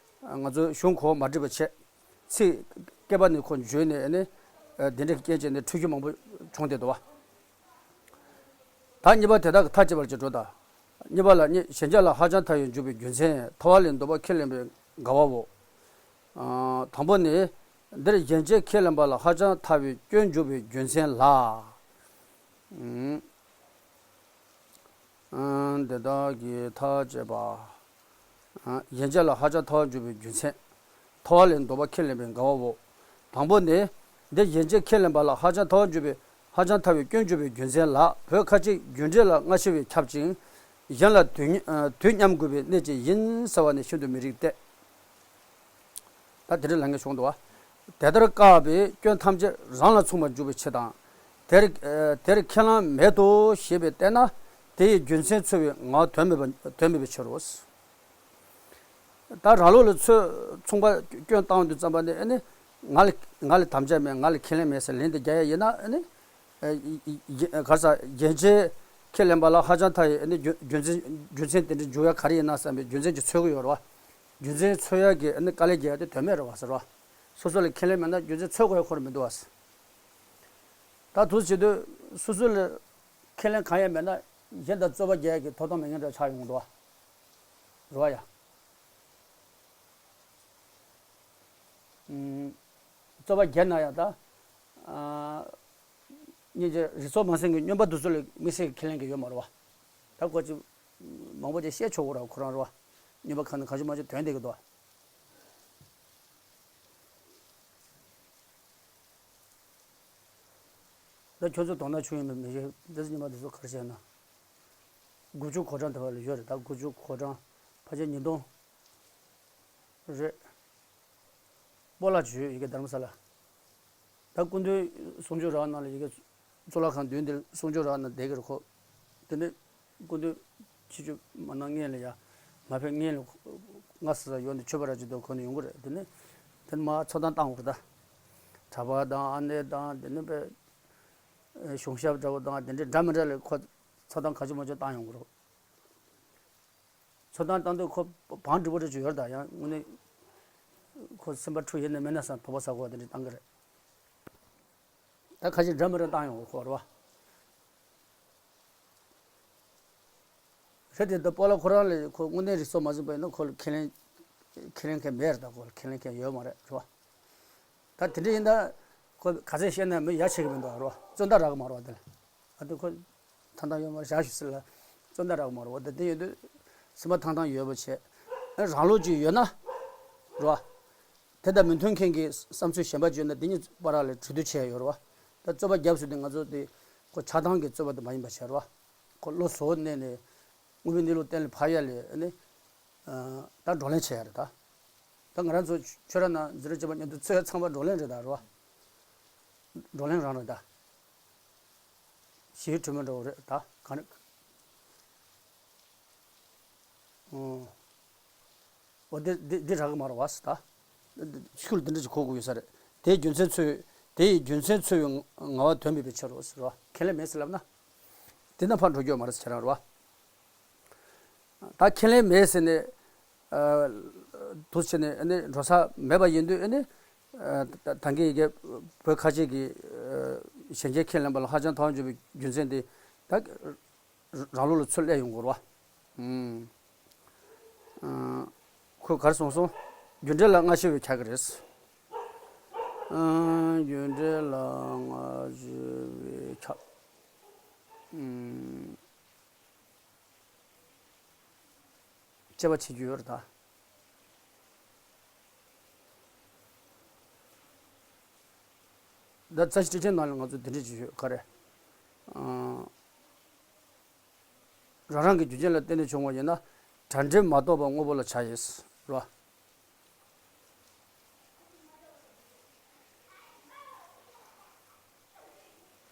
ང་ཚོ་གཞུང་གོ་མ་འགྲིག་པ་བྱས། ཚིག་བསྐལ་པ་ནས་ཁོ་འཇོལ་ནས་ནི་འདི་འདྲའི་རྐྱེན་བྱས་ནས་འཁྲུལ་རྒྱུ་མང་པོ་བྱུང་བསྡད་འདུག་བ། ད་གཉིས་པ་དེ་དག་གི་མཐའ་གཅིག་པར་བྱེད་འགྲོ་དང་། གཉིས་པ་ལ་གཉིས། གཞན་ཆ་ལ་ཧ་ཅང་ཐལ་བའི་འཇུག་པའི་རྒྱུ་མཚན། ཐལ་བ་ལས་ལྡོག་པ་ཁས་ལེན་པའི་དགག་པའོ། དང་པོ་ནི། འདིར་གཞན་ཆ་ཁས་ལེན་པ་ལ་ཧ་ཅང་ཐལ་བའི་སྐྱོན་འཇུག་པའི་རྒྱུ་མཚན་ལ། དེ་དག་གི་མཐའ་བཅད་པ། ཡན་ཆད་ལ་ཧ་ཅང་ཐལ་བར་འཇུག་པའི་རྒྱུ་མཚན། ཐལ་བ་ལས་ལྡོག་པ་ཁས་ལེན་པའི་འགལ་བའོ། དང་པོ་ནི། འདི་ཡན་ཆད་ཁས་ལེན་པ་ལ་ཧ་ཅང་ཐལ་བར་འཇུག་པའི་ཧ་ཅང་ཐལ་བའི་སྐྱོན་འཇུག་པའི་རྒྱུ་མཚན་ལ་བོད་ཁ་ཆེ་རྒྱུ་འབྲས་ལ་སྔ་ཕྱི་བས་ཁྱབ་ཅིང་། གཞན་ལ་དུས་དུས་མཉམ་དགོས་པའི་གནད་ཀྱིས་ཡིན་ཟེར་བ་ནི་ཤིན་ཏུ་མི་རིགས་ཏེ། ད་དེ་འདྲ་ལབ་མཁན་བྱུང་འདུག་བ། དེ་ལྟར་བཀག་པའི་སྐྱོན་ཐམས་ཅད་རང་ལ་མཚུངས་པར་འཇུག་པའི་ཕྱིར་དང་། དེར་དེར་ཁས་བླངས་མེད་དོ་ཞེས་པས་བསྟན་ན། དེ་ཡི་རྒྱུ་མཚན་འཚོལ་བའི་ངག་དོན་མེད་པ་དོན་མེད་པའི་ཕྱིར་རོ། ད་རང་ལུགས་ལ་ཚོད་མཚུངས་པ་སྐྱོན་བཏང་དུས་ཙམ་པ་ནི་ཨ་ནི། ང་ལ་ང་ལ་དམ་བཅའ་མེད། ང་ལ་ཁས་ལེན་མེད་ཟེར་ལན་དེ་རྒྱག་ཡ་ཡིན་ན་ཨ་ནི། ག་རེ་ཟ་རྒྱན་ཆའི་ཁས་ལེན་པ་ལ་ཧ་ཅང་ཐལ་ཡི་ཨ་ནི་རྒྱུ་རྒྱུ་མཚན་རྒྱུ་མཚན་དེ་འདྲ་འཇུག་ཡ་ག་རེ་ཡིན་ན་བསམ་པའི་རྒྱུ་མཚན་ཅིག་འཚོལ་གི་ཡོད་རེད་བ། རྒྱུ་མཚན་འཚོལ་ཡ་གི་ཨ་ནི་དཀའ་ལས་རྒྱག་ཡ་དེ་དོན་མེད་རེད་བ་ཟེར་བ། སོ་སོ་ལ་ཁས་ལེན་མེད་ན་རྒྱུ་མཚན་འཚོལ་དགོས་ཡ་ཁོ་རང་མི་འདུག་བ་ཟེར། ད་དུས་བྱེད་དུས་སོ་སོ་ལ་ཁས་ལེན་གང་ཡང་མེད་ན་གཞན་དང་རྩོད་པ་རྒྱག་ཡ་གི་ཐོབ་ཐང་མེད་མཁན་འདྲ་ཆགས་ཡོང་གི་འདུག་བ། རེད་བ་ཡ། རྩོད་པ་རྒྱག་ན་ཡང་ད། སྙིང་རྗེ་རིག་ཚོགས་མ་ཟིན་གྱི་སྨྱོན་པ་དེ་ཚོ་ལ་དམིགས་བསལ་གྱི་ཁས་ལེན་གྱི་ཡོད་མ་རེད་བ། ད་ཁོ་ཅིག་མང་པོ་ཅིག་བཤད་ཆོག་གི་རེད་བ་ཁོ་རང་རེད་བ། སྨྱོན་པ་ཁ་ནས་གང་བྱུང་མང་བྱུང་ཐོན་བསྡད་ཀྱི་འདུག་བ། ད་ཁྱོད་ཚོ་དོ་སྣང་བྱུང་ཡོད་མེད་མི་ཤེས། འདི་ཚོ་སྨྱོན་པ་དེ་ཚོ་ག་རེ་བྱས་ན། དགུ་བཅུ་གོ་གྲངས་དེ་བ་ལ་ཡོད་རེད། ད་དགུ་བཅུ་གོ་གྲངས་ཕལ་ཆེར་ཉིས་སྟོང་རེད། སྤོ་ལགས་བྱོས་ཡི་གེ་དྷ་རམ་ས་ལ། ད་སྐུ་མདུན་གསུང་ཆོས་ར་ནང་ལ་ཡི་གེ་གཙུག་ལག་ཁང་མདུན་དེར་གསུང་ཆོས་ར་ནང་བསྡད་ཀྱི་རེད་ཁོ། དེ་ནས་སྐུ་མདུན་ཕྱི་ཆོས་མ་གནང་སྔོན་ལ་ཡ། མ་ཕེབས་སྔོན་ལ་ང་ས་ས་ཡོང་དུས་མཆོད་པ་ར་ཅིག་འདུག་གོ་ནས་ཡོང་གི་རེད། དེ་ནས་དེ་ནས་མ་ཚོགས་གཏམ་བཏང་བ་རེད་ད། གྲྭ་པ་དང་ཨ་ནེ་དང་དེ་ནས་པའི་གཞུང་ཞབས་འདྲ་བོ་དང་དེ་འདྲའི་འདྲ་མི་འདྲ་ལ་ཁོ་ཚོགས་གཏམ་ག་ཅི་མ་ཅི་བཏང་ཡོང་གི་རེད། ཚོགས་གཏམ་བཏང་དུས་ཁོ་བང་སྒྲིག་པོ་རེ་ཅིག་ཡོད་རེད་ད། ཡང་དངོས་གནས་ཁོ་སེམས་པ་འཁྲུག་ཡོད་ན་མེད་ན་བསམ་དོགས་པ་ཟ་གོ་བ་དེ་འདྲ་བཏང་གི་རེད། ད་ཁ་ཤས་འདྲ་མི་འདྲ་བཏང་ཡོང་གི་ཁོ་རེད་བ། རེད་དེ་ད་སྤོ་ལགས་ཁོ་རང་ལ་ཁོ་དངོས་གནས་རིག་ཚོགས་མ་ཟིན་པ་ཡིན་ན་ཁོ་ལ་ཁས་ལེན་ཁས་ལེན་མཁན་མེད་རེད་ད། ཁོ་ལ་ཁས་ལེན་མཁན་ཡོད་མ་རེད་རེད་བ། ད་དེ་འདྲ་ཡིན་ད་ཁོ་ག་ཚད་བཤད་ན་མི་ཡ་ཆེ་གི་མི་འདུག་རེད་བ། བཙོན་ད་རག་གི་མ་རེད་བ་དེ་ལ། ཨ་དེ་ཁོ་ཐང་ཐང་ཡོད་མ་རེད་བཞག་ཞུ་ཟེར་ལ་བཙོན་ད་རག་གི་མ་རེད་བ། ད་དེ་ཡོད་དུས་སེམས་པ་ཐང་ཐང་ཡོད་པ་བྱས། ཨ་རང་ལུགས་ཅིག་ཡོད་ན་རེད་བ། དེ་དང་མི་མཐུན་མཁན་གྱི་བསམ་ཚུལ་གཞན་པ་བརྗོད་ན་དེ་གཉིས་བར་ལ་གྲོས་བསྡུར་བྱས་ཡོད་རེད་བ། ད་རྩོད་པ་བརྒྱབ་ཟེར་དུས་ང་ཚོ་དེ་ཁོ་ཆགས་སྡང་གི་རྩོད་པ་དེ་མ་ཡིན་པ་བྱས་རེད་བ། ཁོ་བློ་བཟོ་བོ་གནས་ནས་དངོས་པོའི་གནས་ལུགས་གཏན་ལ་ཕབ་ཡ་ལས་ནི། ད་བགྲོ་གླེང་བྱས་ཡ་རེད་ད། ད་ང་རང་ཚོ་ཆོས་ར་ན་འཛིན་གྲྭ་བཅུ་པ་མཉམ་དུ་ཚོས་ཚང་མ་བགྲོ་གླེང་རེད་ད་རེད་བ། བགྲོ་གླེང་རང་རེད་ད། ཞི་བའི་གྲོས་མོལ་འདྲ་བོ་རེད་ད་ག་ནི། ཨོ། འོ་འདི་འདི་འདི་རག་གི་མ་རེད་བ་ཟེར་ད། ཤུལ་འདི་འདྲ་ཅིག་གོ་དགོས་ཡོད་ས་རེད། དེའི་རྒྱུ་མཚན་འཚོལ་དེའི་རྒྱུ་མཚན་འཚོལ་བའི་ངག་བ་དོན་མེད་པའི་ཕྱིར་རོ་ཟེར་བ། ཁས་ལེན་མེད་ཟེར་ལབ་ན། དེ་ན་ཕར་འགྲོ་རྒྱུ་མ་རེད་ཟེར་ཁྱེད་རང་རེད་བ། ད་ཁས་ལེན་མེད་ཟེར་ནས། དུ་བྱས་ནས་ནི་འགྲོ་ས་མེད་པ་ཡིན་དུས་ནི། ད་གིན་ཡི་གེ་བོད་ཁ་ཆེ་གི་གཞན་ཁས་ལེན་པ་ལ་ཧ་ཅང་ཐལ་བར་འཇུག་པའི་རྒྱུ་མཚན་དེ། ད། རང་ལུགས་ལ་ཚུར་སླེབས་ཡོང་དགོས་རེད་བ། ཁོས་ག་རེ་གསུངས་སོང་། རྒྱུ་འབྲས་ལ་སྔ་ཕྱི་བས་ཁྱབ་ཀྱི་རེད། རྒྱུ་འབྲས་ལ་སྔ་ཕྱི་བས་ཁྱབ། དཔྱད་པ་བྱེད་རྒྱུ་ཡོད་རེད་ད། ད་རྩ་ཤེ་ཊཱིཀ་ཆེན་ནང་ལ་ང་ཚོ་དེ་འདྲ་ཅིག་ཡོད་ག་རེ། རང་རང་གི་རྒྱུ་རྐྱེན་ལ་བརྟེན་ནས་བྱུང་བ་ཡིན་ན་དྲ་འབྲེལ་མ་གཏོགས་པ་དངོས་པོ་ལ་བྱ་ཡིན་རེད་བ།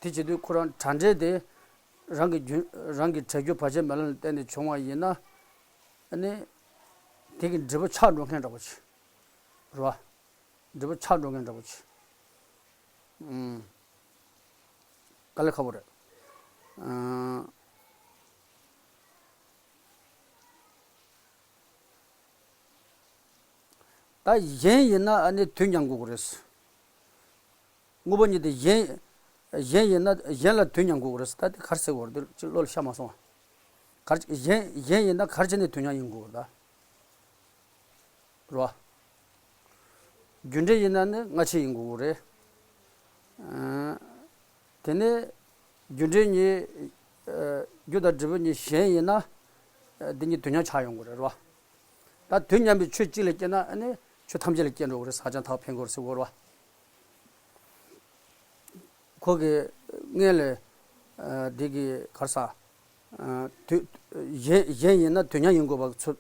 དེ་བྱེད་དུས་ཁོ་རང་དྲ་འབྲེལ་དེ་རང་གི་རྒྱུ་རང་གི་བྱ་རྒྱུ་བར་ཆད་མེད་ལམ་ལ་བརྟེན་ནས་བྱུང་བ་ཡིན་ན། ཨ་ནི། དེ་གི་འབྲས་བུ་ཆག་འགྲོ་མཁན་འདྲ་པོ་ཅིག་རེད་བ། འབྲས་བུ་ཆག་འགྲོ་མཁན་འདྲ་པོ་ཅིག་ཨུམ། དཀའ་ལས་ཁག་པོ་རེད། ཨང་། ད་གཞན་ཡིན་ན་ཨ་ནི་དུས་མཉམ་དགོས་ཀྱི་རེད། དངོས་པོ་གཉིས་དེ་གཞན། གཞན་ཡིན་ན་གཞན་ལ་དུས་མཉམ་དགོས་ཀྱི་རེད། ད་དེ་ག་རེ་ཟེར་དགོས་རེད། དེ་ཅིག་བློ་ལ་ཤར་མ་སོང་བ། ག་རེ་གཞན་གཞན་ཡིན་ན་ག་རེ་བྱས་ནས་དུས་མཉམ་ཡིན་དགོས་རེད་ད། རེད་བ། རྒྱུ་འབྲས་ཡིན་ན་ནི་སྔ་ཕྱི་ཡིན་དགོས་ཀྱི་རེད། ཨ། དེ་ནས་རྒྱུ་འབྲས་གཉིས། ཨ། རྒྱུ་དང་འབྲས་བུ་གཉིས་གཞན་ཡིན་ན། འདི་གཉིས་དུས་མཉམ་ཆགས་ཡོང་གི་རེད་རོ། ད་དུས་མཉམ་པའི་ཆོས་གཅིག་ལ་སྐྱེས་ན་ཨ་ནི་ཆོས་ཐམས་ཅད་ལ་སྐྱེ་འགྲོ་གི་རེད། ཟག་བཅས་ཐག་འཕེན་དགོས་རེད་ཟེར་གོ་རོ། ཁོ་གི་སྔོན་ལ་འདི་གི་གར་ས་དུས་གཞན་གཞན་ཡིན་ན་དུས་མཉམ་ཡིན་དགོས་པ་ཚུར་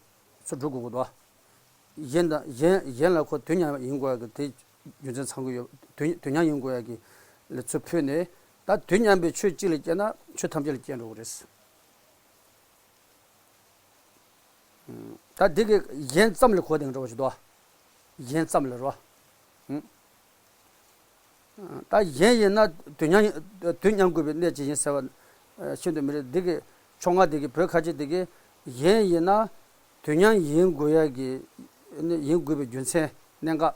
ཚུར་སྒྲུབ་དགོས་གི་འདུག་གཞན་དང་གཞན་གཞན་ལ་ཁོ་དུས་མཉམ་ཡིན་དགོས་ཡ་གི་དེ་རྒྱུ་མཚན་ཚང་གི་ཡོད། དུས་དུས་མཉམ་ཡིན་དགོས་ཡ་གི་ལ་ཚུར་ཕུལ་ནས་ད་དུས་མཉམ་པའི་ཆོས་གཅིག་ལ་སྐྱེས་ན་ཆོས་ཐམས་ཅད་ལ་སྐྱེ་འགྲོ་གི་རེད། ད་འདི་གི་གཞན་ཙམ་ལ་གོ་དེ་འགྲོ་བ་ཞིག་འདུག་གཞན་ཙམ་ལ་རོ། ད་གཞན་ཡིན་ན་དུས་མཉམ་དུས་མཉམ་དགོས་པའི་གནད་ཅིག་ཡིན་ཟེར་བ་ཤིན་ཏུ་མི་རེད། འདི་གི་ཕྱོགས་སྔ་འདི་གི་བོད་ཁ་ཆེ་འདི་གི་གཞན་ཡིན་ན་དུས་མཉམ་ཡིན་དགོས་ཡ་གི་ཡིན་དགོས་པའི་རྒྱུ་མཚན་གནད་འགག་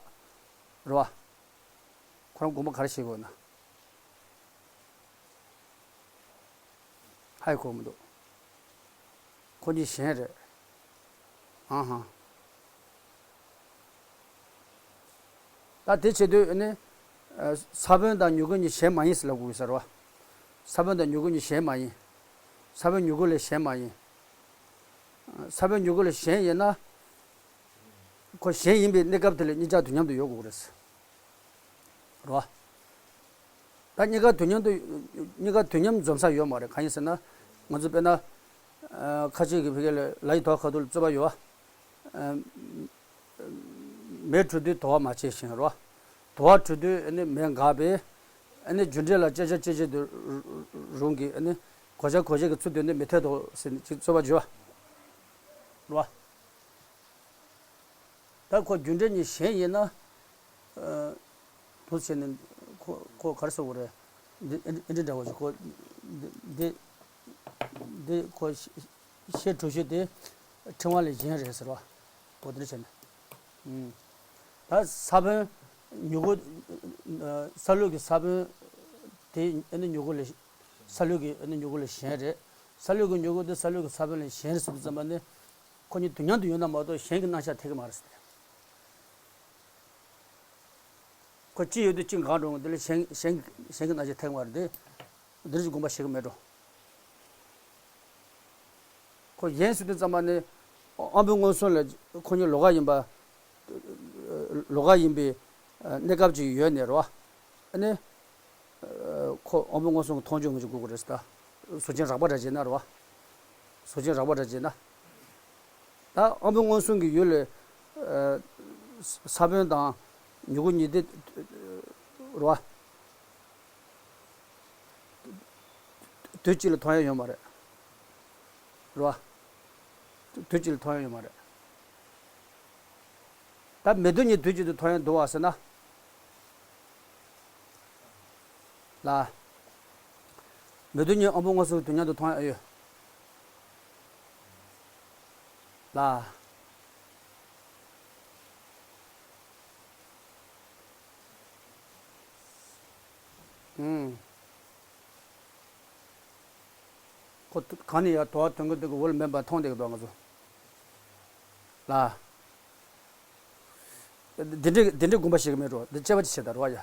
རོ། ཁོ་རང་དགོངས་པ་ག་རེ་བཞེས་དགོས་ན། ཧའི་གོ་མི་འདུག་ཁོ་གཉིས་གཞན་རེད། ཨ་ཧ། ད་དེ་བྱེད་དུས་ནི། ས་བོན་དང་མྱུ་གུ་གཉིས་གཞན་མ་ཡིན་ཟེར་ལབ་དགོས་ཟེར་བ། ས་བོན་དང་མྱུ་གུ་གཉིས་གཞན་མ་ཡིན། ས་བོན་མྱུ་གུ་ལས་གཞན་མ་ཡིན། ས་བོན་མྱུ་གུ་ལས་གཞན་ཡིན་ན། ཁོ་གཞན་ཡིན་པའི་གནས་སྐབས་དེ་ལ་གཉིས་ཆ་དུས་མཉམ་དུ་ཡོད་དགོས་རེད། རོ། ད་གཉིས་ཀ་དུས་མཉམ་དུ་གཉིས་ཀ་དུས་མཉམ་འཛོམས་ས་ཡོད་མ་རེད། གང་ཡིན་ཟེར་ན། ང་ཚོ་དཔེར་ན། ཁ་ཅིག་གི་ཕ་གི་ལ་ལ་ཡི་དོ་ཁ་ཐུག་ལ་རྩོད་པ་ཡོད་བ། མེ་འཁྲུགས་དུས་དུ་བ་མ་བྱས་ཤིང་རོ། དུ་བ་འཁྲུགས་དུས་ཨ་ནི་མེ་འགག་པས། ཨ་ནི་རྒྱུ་འབྲས་ལ་བཅད་བྱ་བཅད་བྱེད་དུ་རུང་གི་ཨ་ནི་གོ་བྱ་གོ་བྱེད་ཀྱི་ཚུལ་དུ་ནི་མི་འཐད་དོ་ཟེར་ནས་ཅིག་རྩོད་པ་བྱོས་བ། རོ། ད་ཁོ་རྒྱུ་འབྲས་གཉིས་གཞན་ཡིན་ན། དུ་བྱས་ནས་ཁོ་ཁོ་ག་རེ་ཟེར་དགོས་རེད། འདི་འདི་འདྲ་བ་ཞིག་ཁོ་འདི་འདི་འདི་ཁོ་ཤེས་གྲུབ་ཤེས་དེ་ཕྲེང་བ་ལས་གཞན་རེད་ཟེར་བ། འོ་དེ་འདྲ་བྱས་ནས། ད་ས་བོན་མྱུ་གུ། ས་ལུག་གི་ས་བོན་དེ་ཨ་ནི་མྱུ་གུ་ལས། ས་ལུག་གི་ཨ་ནི་མྱུ་གུ་ལས་གཞན་རེད། ས་ལུག་གི་མྱུ་གུ་དེ་ས་ལུག་གི་ས་བོན་ལས་གཞན་རེད་ཟེར་དུས་ཙམ་པ་ནི། ཁོ་གཉིས་དུས་མཉམ་དུ་ཡོད་ན་མ་གཏོགས་གཞན་གྱི་རྣམ་གཞག་འཐད་ཀྱི་མ་རེད་ཟེར། ཁོ་གཅིག་ཡོད་དུས་གཅིག་འགག་འགྲོ་འོང་། དེ་ལ་གཞན་གཞན་གཞན་གྱི་རྣམ་གཞག་འཐད་ཀྱི་མ་རེད་དེ། འདིར་གྱི་དགོངས་པ་བཞེས་ཀྱི་མེད་འགྲོ། ཁོ་གཞན་ཟེར་དུས་ཙམ་པ་ནི། དབང་པོའི་མངོན་སུམ་ལ་ཁོ་གཉིས་ལོགས་ཀ་ཡིན་པ། ལོགས་ཀ་ཡིན་པའི་གནས་སྐབས་ཅིག་ཡོད་ནས་རོ། ཨ་ནི། ཁོ་དབང་པོའི་མངོན་སུམ་གྱི་མཐོང་ཆོས་ངོས་ཀྱི་དགོས་ཀྱི་རེད་ཟེར་ད། གཟུགས་ཅན་རགས་པ་འདྲ་བྱས་ན་རོ། གཟུགས་ཅན་རགས་པ་འདྲ་བྱས་ན། ད་དབང་པོའི་མངོན་སུམ་གྱི་ཡུལ་ལས། ས་བོན་དང་མྱུ་གུ་གཉིས་དེ། རོ། དུས་གཅིག་ལ་མཐོང་ཡ་ཡོད་མ་རེད། རོ། དུས་གཅིག་ལ་མཐོང་ཡ་ཡོད་མ་རེད། ད་མེ་དུ་གཉིས་དུས་གཅིག་ཏུ་མཐོང་ཡ་འདུག་བ་ཟེར་ན། ལ། མེ་དུ་གཉིས་དབང་པོ་མངོན་སུམ་དུས་མཉམ་དུ་མཐོང་ཡ་ཡོད། ལ། ཨུམ། ཁོ་གང་ནས་ཡར་དུ་བ་ཐོན་གི་འདུག་གི། འོག་ལ་མེ་འབར་མཐོང་བསྡད་གི་འདུག་ང་ཚོ་ལ། འདི་འདྲའི་འདི་འདྲའི་དགོངས་པ་བཞེས་གི་མེད་འགྲོ། འདི་དཔྱད་པ་ཅིག་བྱེད་དང་རོ་ཡ།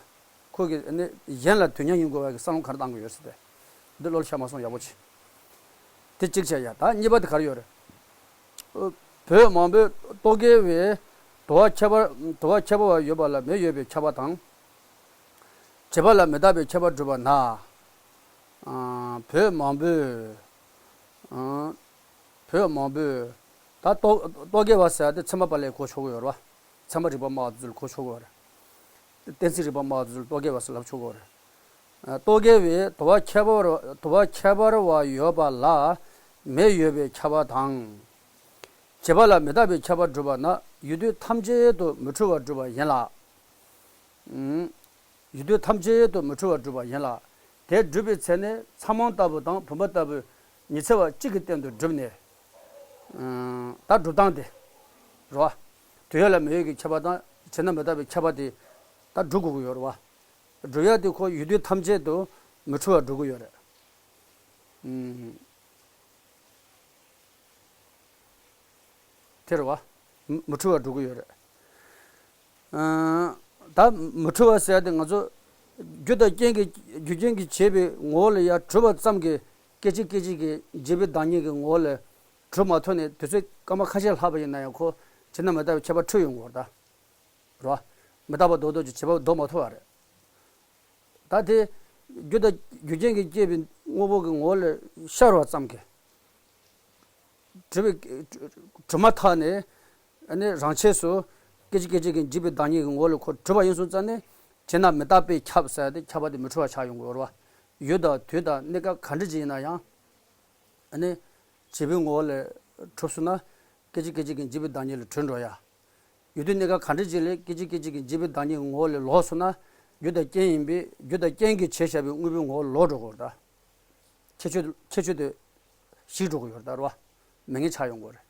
ཁོ་གི་ནི་གཞན་ལ་དུས་མཉམ་ཡིན་དགོས་པ་གི་བསམ་བློ་ག་རེ་བཏང་གི་ཡོད་ཟེར་ཏེ། འདི་བློ་ལ་ཤར་མ་སོང་། ཡག་པོ་བྱེད། དེ་གཅིག་བྱས་ཡ། ད་གཉིས་པ་དེ་ག་རེ་ཡོད་རེད། བོད་མང་པོས་རྟོག་གེ་བས་དུ་བ་ཁྱད་པར་དུ་བ་ཁྱད་པར་བ་ཡོད་པ་ལ་མེ་ཡོད་པའི་ཁྱབ་པ་དང་། བྱེད་པ་ལ་མི་རྟག་པའི་ཁྱད་པར་སྒྲུབ་པ་ན། ཨ། བོད་མང་པོས། ཨ། བོད་མང་པོས། ད་རྟོག་རྟོག་གེ་བ་ཟེར་ཡ་དེ་ཚད་མ་པ་ལས་གོ་ཆོག་གི་ཡོད་རེད་བ། ཚད་མ་རིག་པ་སྨྲ་བ་དེ་ཚོ་ལ་གོ་ཆོག་གི་ཡོད་རེད། གཏན་ཚིགས་རིག་པ་སྨྲ་བ་དེ་ཚོ་ལ་རྟོག་གེ་བ་ཟེར་ལབ་ཆོག་གི་ཡོད་རེད། ཨ། རྟོག་གེ་བས་དུ་བ་ཁྱད་པར་དུ་བ་ཁྱད་པར་བ་ཡོད་པ་ལ་མེ་ཡོད་པའི་ཁྱབ་པ་དང་། བྱེད་པ་ལ་མི་རྟག་པའི་ཁྱབ་པ་སྒྲུབ་པ་ན་ཡུལ་དུས་ཐམས་ཅད་དུ་མི་འཁྲུལ་བར་སྒྲུབ་པ་ཡིན་ལ། ཨུམ། ཡུལ་དུས་ཐམས་ཅད་དུ་མི་འཁྲུལ་བར་སྒྲུབ་པ་ཡིན་ལ། དེ་སྒྲུབ་པའི་ཚེ་ནི་ཚ་མང་ལྟ་བུ་དང་བུམ་པ་ལྟ་བུ་ཉི་ཚེ་བ་གཅིག་གི་སྟེང་དུ་བསྒྲུབས་ནས། ཨ། ད་སྒྲུབ་སྟངས་དེ་རེད་བ། དུས་ཡོད་ལ་མེ་ཡོད་ཀྱི་ཁྱབ་པ་དང་བྱེད་ན་མི་རྟག་པའི་ཁྱབ་པ་དེ་ད་སྒྲུབ་དགོས་ཀྱི་ཡོད་རེད་བ། སྒྲུབ་ཡ་དེ་ཁོ་ཡུལ་དུས་ཐམས་ཅད་དུ་མི་འཁྲུལ་བར་སྒྲུབ་ཀྱི་ཡོད་རེད། ཨུམ། དེ་རེད་བ། མི་འཁྲུལ་བར་སྒྲུབ་ཀྱི་ཡོད་རེད། ཨ། ད་མི་འཁྲུལ་བ་ཟེར་ཡ་དེ་ང་ཚོ་རྒྱུ་དང་རྐྱེན་གྱིས་རྒྱུ་རྐྱེན་གྱིས་བྱས་པའི་ངོ་བོ་ལ་ཡར་གྲུབ་པ་ཙམ་གྱིས་སྐད་ཅིག་སྐད་ཅིག་གིས་བྱས་པའི་བདག་ཉིད་ཀྱི་ངོ་བོ་ལ་ གྲུབ་མ་ཐུབ་ནས་དུས་ཚོད་སྐར་མ་ཁ་ཤས་ལྷག་པ་ཡིན་ན་ཡང་ཁོ་བྱེད་ན་མི་རྟག་པའི་ཁྱད་པར་འཕྲོད་ཡོང་གི་ཡོད་རེད་ད། རེད་བ། མི་རྟག་པ་རྡོག་རྡོག་ཅིག་བྱེད་པ་ལྡོག་མ་ཐུབ་པ་རེད། ད་དེ་རྒྱུ་དང་རྒྱུ་རྐྱེན་གྱིས་བསྐྱེད་པའི་དངོས་པོ་གི་ངོ་བོ་ལས་ཤར་བ་ཙམ་གྱིས། གྲུབ་པའི་གྲུབ་མ་ཐག་ནས་ཨ་ནི་རང་ཆས་སུ་སྐད་ཅིག་སྐད་ཅིག་གིས་འཇིག་པའི་བདག་ཉིད་ཀྱི་ངོ་བོ་ལས་ཁོ་གྲུབ་པ་ཡིན་སོང་ཙང་ནས་བྱས་ན་མི་རྟག་པས་ཁྱབ་ཟེར་ཏེ་ཁྱབ་པ་དེ་མི་འཁྲུལ་བ་ཆགས་ཡོང་གི་ཡོད་རེད་བ། ཡུལ་དང་དུས་དང་གནས་སྐབས་ག་འདྲ་ཅིག་ཡིན་ན་ཡང་། ཨ་ནི་བྱེད་པོའི་ངོ་བོ་ལས་གྲུབ་སོང་ན་སྐད་ཅིག་སྐད་ཅིག་གིས་འཇིག་པའི་བདག་ཉིད་ལ་གྲོལ་འགྲོ་ཡ། ཡུལ་དུས་གནས་སྐབས་ག་འདྲ་ཅིག་ལས་སྐད་ཅིག་སྐད་ཅིག་གིས་འཇིག་པའི་བདག་ཉིད་ཀྱི་ངོ་བོ་ལས་ལོག་སོང་ན་རྒྱུ་དང་རྐྱེན་ཡིན་པས་རྒྱུ་དང་རྐྱེན་གྱིས་བྱས་བཞག་པའི་དངོས་པོའི་ངོ་བོ་ལོག་འགྲོ་གི་ཡོད་རེད་ད། ཁྱད་ཆོས་ཁྱད་ཆོས་དེ་ཞིག་འགྲོ་གི་ཡོད་རེད་ད་རེད་བ། མེད་མཁན་ཆགས་ཡོང་གི་ཡོད་རེད།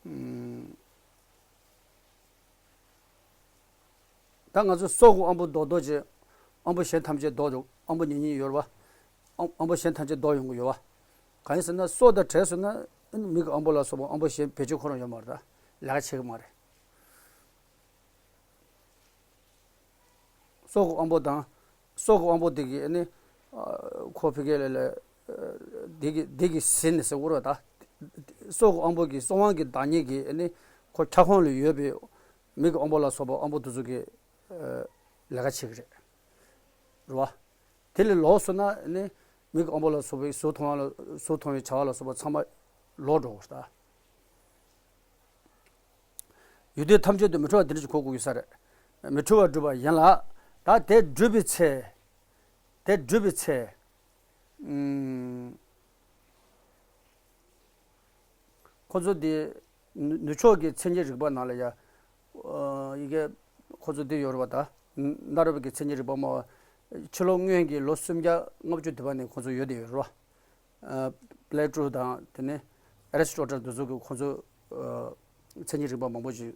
ཨུམ། ད་ང་ཚོ་སྲོག་གི་དབང་པོ་ལྡོག་ལྡོག་བྱས། དབང་པོ་གཞན་ཐམས་ཅད་ལྡོག་འགྲོ། དབང་པོ་ཉིད་ཉིད་ཡོད་རེད་བ། དབང་དབང་པོ་གཞན་ཐམས་ཅད་ལྡོག་ཡོང་གི་ཡོད་བ། གང་ཡིན་ཟེར་ན་སྲོག་དང་བྲལ་སོང་ན་མིག་གི་དབང་པོ་ལ་སོགས་པ་དབང་པོ་གཞན་བེད་སྤྱོད་ཁོ་རང་ཡོད་མ་རེད་ད། ལས་ཀ་བྱེད་ཀྱི་མ་རེད། སྲོག་གི་དབང་པོ་དང་། སྲོག་གི་དབང་པོ་དེ་གིས་ཨ་ནི། ཨ། ཁོ་ཕི་གེ་ལ་ལ། ཨ། དེ་གི་དེ་གི་ཟིན་ནས་ཟེར་བ་རེད་ད། སྲོག་གི་དབང་པོ་གི་སྲོག་དབང་གི་བདག་ཉིད་ཀྱི་ཨ་ནི། ཁོ་ཁྱབ་ཁོངས་ལ་ཡོད་པའི་མིག་གི་དབང་པོ་ལ་སོགས་པ་དབང་པོ་དེ་ཚོ་གི། ཨ། ལས་ཀ་བྱེད་ཀྱི་རེད། རེད་བ། དེ་ལས་ལོག་སོང་ན་ཨ་ནི། མིག་གི་དབང་པོ་ལ་སོགས་པའི་གཟུགས་མཐོང་བ་ལ་གཟུགས་མཐོང་བའི་བྱ་བ་ལ་སོགས་པ་ཚང་མ་ལོག་འགྲོ་གི་རེད་ད། ཡུལ་དུས་ཐམས་ཅད་དུ་མི་འཁྲུལ་བ་དེ་འདྲ་ཞིག་གོ་དགོས་ཀྱི་ས་རེད། མི་འཁྲུལ་བར་གྲུབ་པ་ཡིན་ལ། ད་དེ་གྲུབ་པའི་ཚེ། དེ་གྲུབ་པའི་ཚེ། ཨུམ། ཁོ་ཚོ་དེ་ནུ་ནུབ་ཕྱོགས་ཀྱི་མཚན་ཉིད་རིག་པ་ནང་ལ་ཡ། ཨ། ཡི་གེ་ཁོ་ཚོ་དེ་ཡོད་རེད་བ་ད། གནའ་རབས་ཀྱི་མཚན་ཉིད་རིག་པ་སྨྲ་བ། ཕྱི་ལོ་སྔོན་གྱི་ལོ་སུམ་བརྒྱ་ལྔ་བཅུ་དེ་བ་ནས་ཁོ་ཚོ་ཡོད་དེ་ཡོད་རེད་བ། ཨ། པི་ལེ་ཊོ་དང་དེ་ནས་ཨེ་རི་སི་ཊོ་ཊལ་དེ་ཚོ་གིས་ཁོ་ཚོ། ཨ། མཚན་ཉིད་རིག་པ་མང་པོ་ཞིག་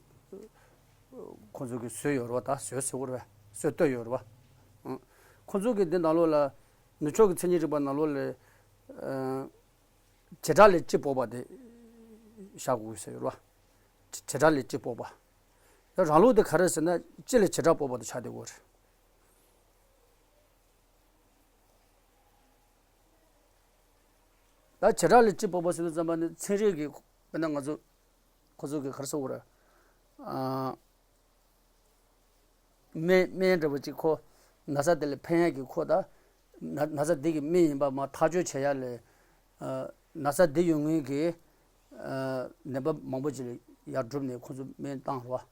ཁོ་ཚོ་གིས་བཟོས་ཡོད་རེད་བ། ད་བཟོས་ཟེར་བ་རེད་བ། བཟོས་བཏོད་ཡོད་རེད་བ། ཨ། ཁོ་ཚོ་གིས་འདི་ནང་ལོགས་ལ་ནུབ་ཕྱོགས་ཀྱི་མཚན་ཉིད་རིག་པ་ནང་ལོགས་ལ། ཨ། བྱེ་བྲག་ལས་སྤྱི་དཔོག་པ་དེ་བཞག་དགོས་ཟེར་ཡོད་རེད་བ། བྱེ་བྲག་ལས་སྤྱི་དཔོག་པ། ད་རང་ལུགས་དེ་ག་རེ་ཟེར་ན་སྤྱི་ལས་བྱེ་བྲག་དཔོག་པ་དེ་ཆགས་བསྡད་ཡོད་རེད། ད་བྱེ་བྲག་ལས་སྤྱི་དཔོག་པ་ཟེར་དུས་ཙམ་པ་ནི་ཚན་རིག་གི་དཔེར་ན་ང་ཚོ་ཁོ་ཚོ་གི་ག་རེ་ཟེར་དགོས་རེད། ཨ། སྨན་སྨན་འདྲ་པོ་ཅིག་ཁོ་ན་ཚ་དེ་ལ་ཕན་ཡག་གི་ཁོ་ད་ན་ན་ཚ་འདི་གི་སྨན་ཡིན་པ་མ་ཐག་གཅོད་བྱེད་ཡག་ལས། ཨ། ན་ཚ་འདི་ཡོད་མཁན་གྱི། ཨ། ནད་པ་མང་པོ་ཅིག་ལ་ཡར་བསྒྲུབས་ནས་ཁོ་ཚོ་སྨན་བཏང་རེད་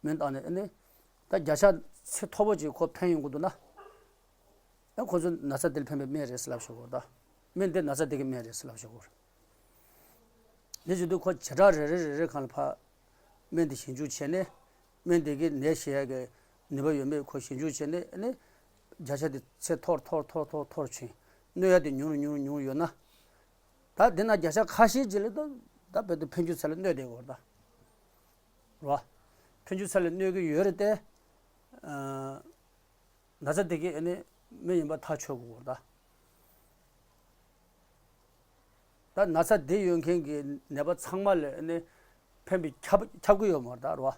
བ། སྨན་བཏང་ནས་ཨ་ནི་ད་བརྒྱ་ཆ་ཚད་མཐོ་པོ་ཅིག་ཁོ་ཕན་ཡོང་གི་འདུག་ན། ཡང་ཁོ་ཚོས་ན་ཚ་དེ་ལ་ཕན་པའི་སྨན་རེད་ཟེར་ལབ་བཞག་གོ་ད། སྨན་དེ་ན་ཚ་དེ་གི་སྨན་རེད་ཟེར་ལབ་བཞག་གོ། དེ་བྱེད་དུས་ཁོ་བྱེ་བྲག་རེ་རེ་རེ་རེ་སྒང་ལ་ཕར་སྨན་དེ་ཞིབ་འཇུག་བྱས་ནས། སྨན་དེ་གི་ནད་ཞི་ཡག་གི་ནུས་པ་ཡོད་མེད་ཁོ་ཞིབ་འཇུག་བྱས་ནས་ཨ་ནི། བརྒྱ་ཆ་དེ་ཚད་མཐོར་མཐོར་མཐོར་མཐོར་མཐོར་ཕྱིན། གནོད་ཡག་དེ་ཉུང་རུ་ཉུང་རུ་ཉུང་རུ་ཡོད་ན། ད་དེ་ན་བརྒྱ་ཆ་ཁ་ཤས་ཅིག་ལ་ད་ད་བོད་དུ་ཕན་རྒྱུ་ཚད་ལ་གནོད་བསྡད་ཡོད་རེད་ད། རེད་བ། ཕན་རྒྱུ་ཚད་ལ་གནོད་ཀྱི་ཡོད་རེད་དེ། ཨ། ན་ཚ་དེ་གི་ཨ་ནི་སྨན་ཡིན་པ་ཐག་ཆོད་དགོས་རེད་ད། ད་ན་ཚ་དེ་ཡོད་མཁན་གྱི་ནད་པ་ཚང་མ་ལ་ཨ་ནི་ཕན་པའི་ཁྱབ་ཁྱབ་ཀྱི་ཡོད་མ་རེད་ད། རེད་བ།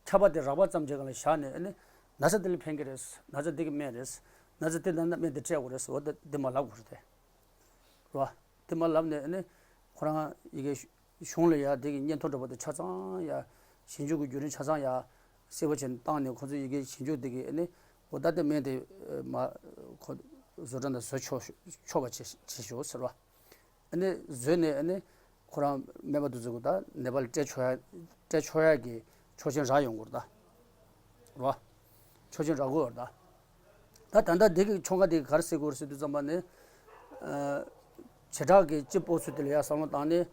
ཁྱབ་པ་དེ་རགས་པ་ཙམ་ཅིག་སྒང་ལ་བཞག་ནས་ཨ་ནི་ན་ཚ་དེ་ལ་ཕན་གྱི་རེད། ན་ཚ་དེ་གི་སྨན་རེད། ན་ཚ་དེ་ན་ན་སྨན་དེ་སྤྲད་དགོས་རེད་ཟེར་བ་དེ་དེ་མ་ལབ་དགོས་རེད་དེ། རེད་བ། དེ་མ་ལབ་ནས་ཨ་ནི་ཁོ་རང་ཡི་གེ་གཞུང་ལ་ཡ་དེ་གི་སྙན་ཐོ་འདྲ་པོ་དེ་ཆ་ཚང་ཡ། ཞིབ་འཇུག་གི་བརྒྱུད་རིམ་ཆ་ཚང་ཡ་གསལ་པོ་བྱས་ནས་བཏང་ནས་ཁོ་ཚོ་ཡི་གེ་ཞིབ་འཇུག་དེ་གི་ཨ་ནི་འོ་ད་དེ་སྨན་དེ་མ་ཁོ་བཟོ་གྲྭ་ནང་བཟོ་ཆོག་ཆོག་པ་བྱེད་བྱེད་ཤོག་ཟེར་བ། ཨ་ནི་བཟོས་ནས་ཨ་ནི་ཁོ་རང་སྨན་པ་དེ་ཚོ་གི་ད་ནད་པ་ལ་སྤྲད་ཆོག་ཡ་སྤྲད་ཆོག་ཡ་གི་ཆོག་མཆན་རག་ཡོང་གི་རེད་ད། རེད་བ། ཆོག་མཆན་རག་གི་ཡོད་རེད་ད། ད་ད་ལྟ་འདི་གི་ཆོ་ག་འདི་གི་ག་རེ་ཟེར་དགོས་རེད་ཟེར་དུས་ཙམ་པ་ནི། ཨ། བྱེ་བྲག་གི་སྤྱི་དཔོག་ཚུལ་དེ་ལ་ཡ་བསམ་བློ་བཏང་ནས།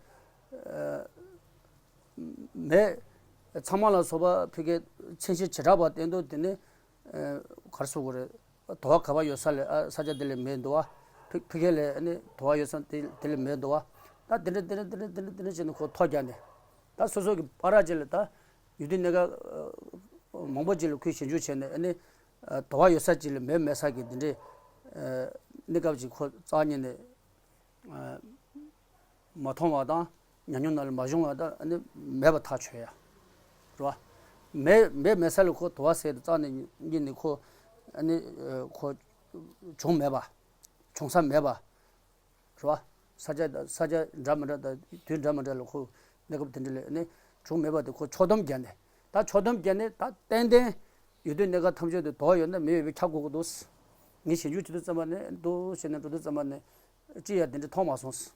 ཨ། མེ། ཚང་མ་ལ་སོགས་པ་ཕ་གིའི་མཚན་གཞི་བྱེ་བྲག་པ་བསྟན་དུས་དེ་ནི། ཨ། ག་རེ་ཟེར་དགོས་རེད། དུ་བ་ག་པར་ཡོད་ས་ལ་ཨ་ས་ཆ་དེ་ལ་མེ་འདུག་བ། ཕ་ཕ་གི་ལ་ཨ་ནི་དུ་བ་ཡོད་ས་དེ་དེ་ལ་མེ་འདུག་བ། ད་དེ་འདྲ་དེ་འདྲ་དེ་འདྲ་དེ་འདྲ་དེ་འདྲ་བྱས་ནས་ཁོ་ཐོ་རྒྱག་ནས། ད་སོ་སོ་གི་བར་ཅིག་ལ་ད་ཡུལ་དུས་གནས་སྐབས་མང་པོ་ཅིག་ལ་ཁོས་ཞིབ་འཇུག་བྱས་ནས་ཨ་ནི་དུ་བ་ཡོད་ས་ཅིག་ལ་མེ་མེད་ས་གི་དེ་འདྲའི་གནས་སྐབས་ཅིག་ཁོ་རྩ་བ་ཉིད་ནས། མ་མཐོང་བ་དང་ཉམས་མྱོང་ནང་ལ་མ་བྱུང་བ་དང་ཨ་ནི་མེད་པ་ཐག་ཆོད་ཡ། རེད་བ། མེ་མེ་མེད་ས་ལ་ཁོ་དུ་བ་ཟེར་དུས་རྩ་ནས་ཉིད་ནས་ཁོ་ཨ་ནི་ཁོ་བྱུང་མེད་པ། བྱུང་ས་མེད་པ། རེད་བ། ས་ཆ་དང་ས་ཆ་འདྲ་མི་འདྲ་དང་དུས་འདྲ་མི་འདྲ་ལ་ཁོ་གནས་སྐབས་དེ་འདྲ་ལ་ནི་བྱུང་མེད་པ་དེ་ཁོ་ཕྱོགས་བསྡོམས་བརྒྱབ་ནས། ད་ཕྱོགས་བསྡོམས་བརྒྱབ་ནས་ད་ཏན་ཏན་ཡུལ་དུས་གནས་སྐབས་ཐམས་ཅད་དུ་དོགས་ཡོད་ན་མི་ཡོད་པས་ཁྱབ་དགོས་ཀྱི་འདུག་ངས་ཞིབ་འཇུག་བྱེད་དུས་ཙམ་པ་ནས་འདུག་བྱས་ནས་འགྲོ་དུས་ཙམ་པ་ནས་ཅི་ཡང་དེ་འདྲ་མཐོང་མ་སོང་།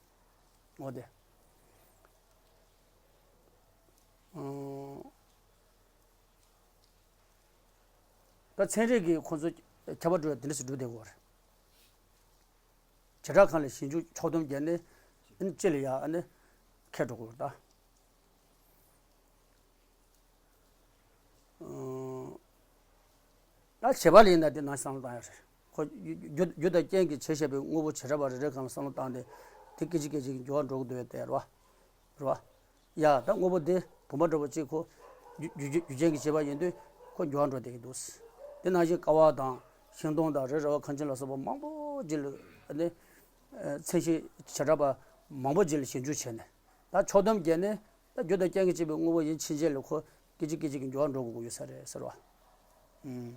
འོ་དེ། ཨང་། ད་ཚན་རིག་གི་ཁོང་ཚོ་ཁྱད་པར་འགྲོ་ཡ་དེ་འདྲ་ཞིག་འགྲོ་བསྡད་ཡོད་རེད། བྱེ་བྲག་ཁང་ལ་ཞིབ་འཇུག་ཕྱོགས་བསྡོམས་བརྒྱབ་ནས་ཨ་ནི་ཅི་ལ་ཡ་ཨ་ནི་ཁྱད་འགྲོ་དགོས་རེད་ད། ཨང་། ད་བྱེད་པ་ལ་ཡིན་ན་དེ་ནང་བསམ་བློ་བཏང་ཡ་རེད། ཁོ་རྒྱུ་རྒྱུ་དང་རྐྱེན་གྱིས་བྱས་བཞག་པའི་དངོས་པོ་བྱེ་བྲག་པ་རེ་རེའི་སྒང་ལ་བསམ་བློ་བཏང་སྟེ་དེ་སྐད་ཅིག་སྐད་ཅིག་གིས་འགྱུར་བ་འགྲོ་གི་འདུག་ཡ་དེ་རེད་བ། རེད་བ། ཡ་ད་དངོས་པོ་འདི་བུམ་པ་འདྲ་པོ་གཅིག་ཁོ་རྒྱུ་རྒྱུ་རྒྱུ་རྐྱེན་གྱིས་བྱས་པ་ཡིན་དུས་ཁོ་འགྱུར་བ་འགྲོ་བསྡད་ཀྱི་འདུག་དེ་ནང་བཞིན་ཀ་བ་དང་ཤིང་སྡོང་དང་རི་ར་བ་ཁ་ཆེམས་ལ་སོགས་པ་མང་པོ་ཅིག་ལ་ཨ་ནི་ཚད་གཞི་བྱེ་བྲག་པ་མང་པོ་ཅིག་ལ་ཞིབ་འཇུག་བྱས་ནས། ད་ཕྱོགས་བསྡོམས་བརྒྱབ་ནས་ད་རྒྱུ་དང་རྐྱེན་གྱིས་བྱས་པའི་དངོས་པོ་ཡིན་ཕྱིན་ཆད་ལ་ཁོ་སྐད་ཅིག་སྐད་ཅིག་གིས་འགྱུར་བ་འགྲོ་དགོས་ཀྱི་ཡོད་ས་རེད་ཟེར་བ། ཨུམ།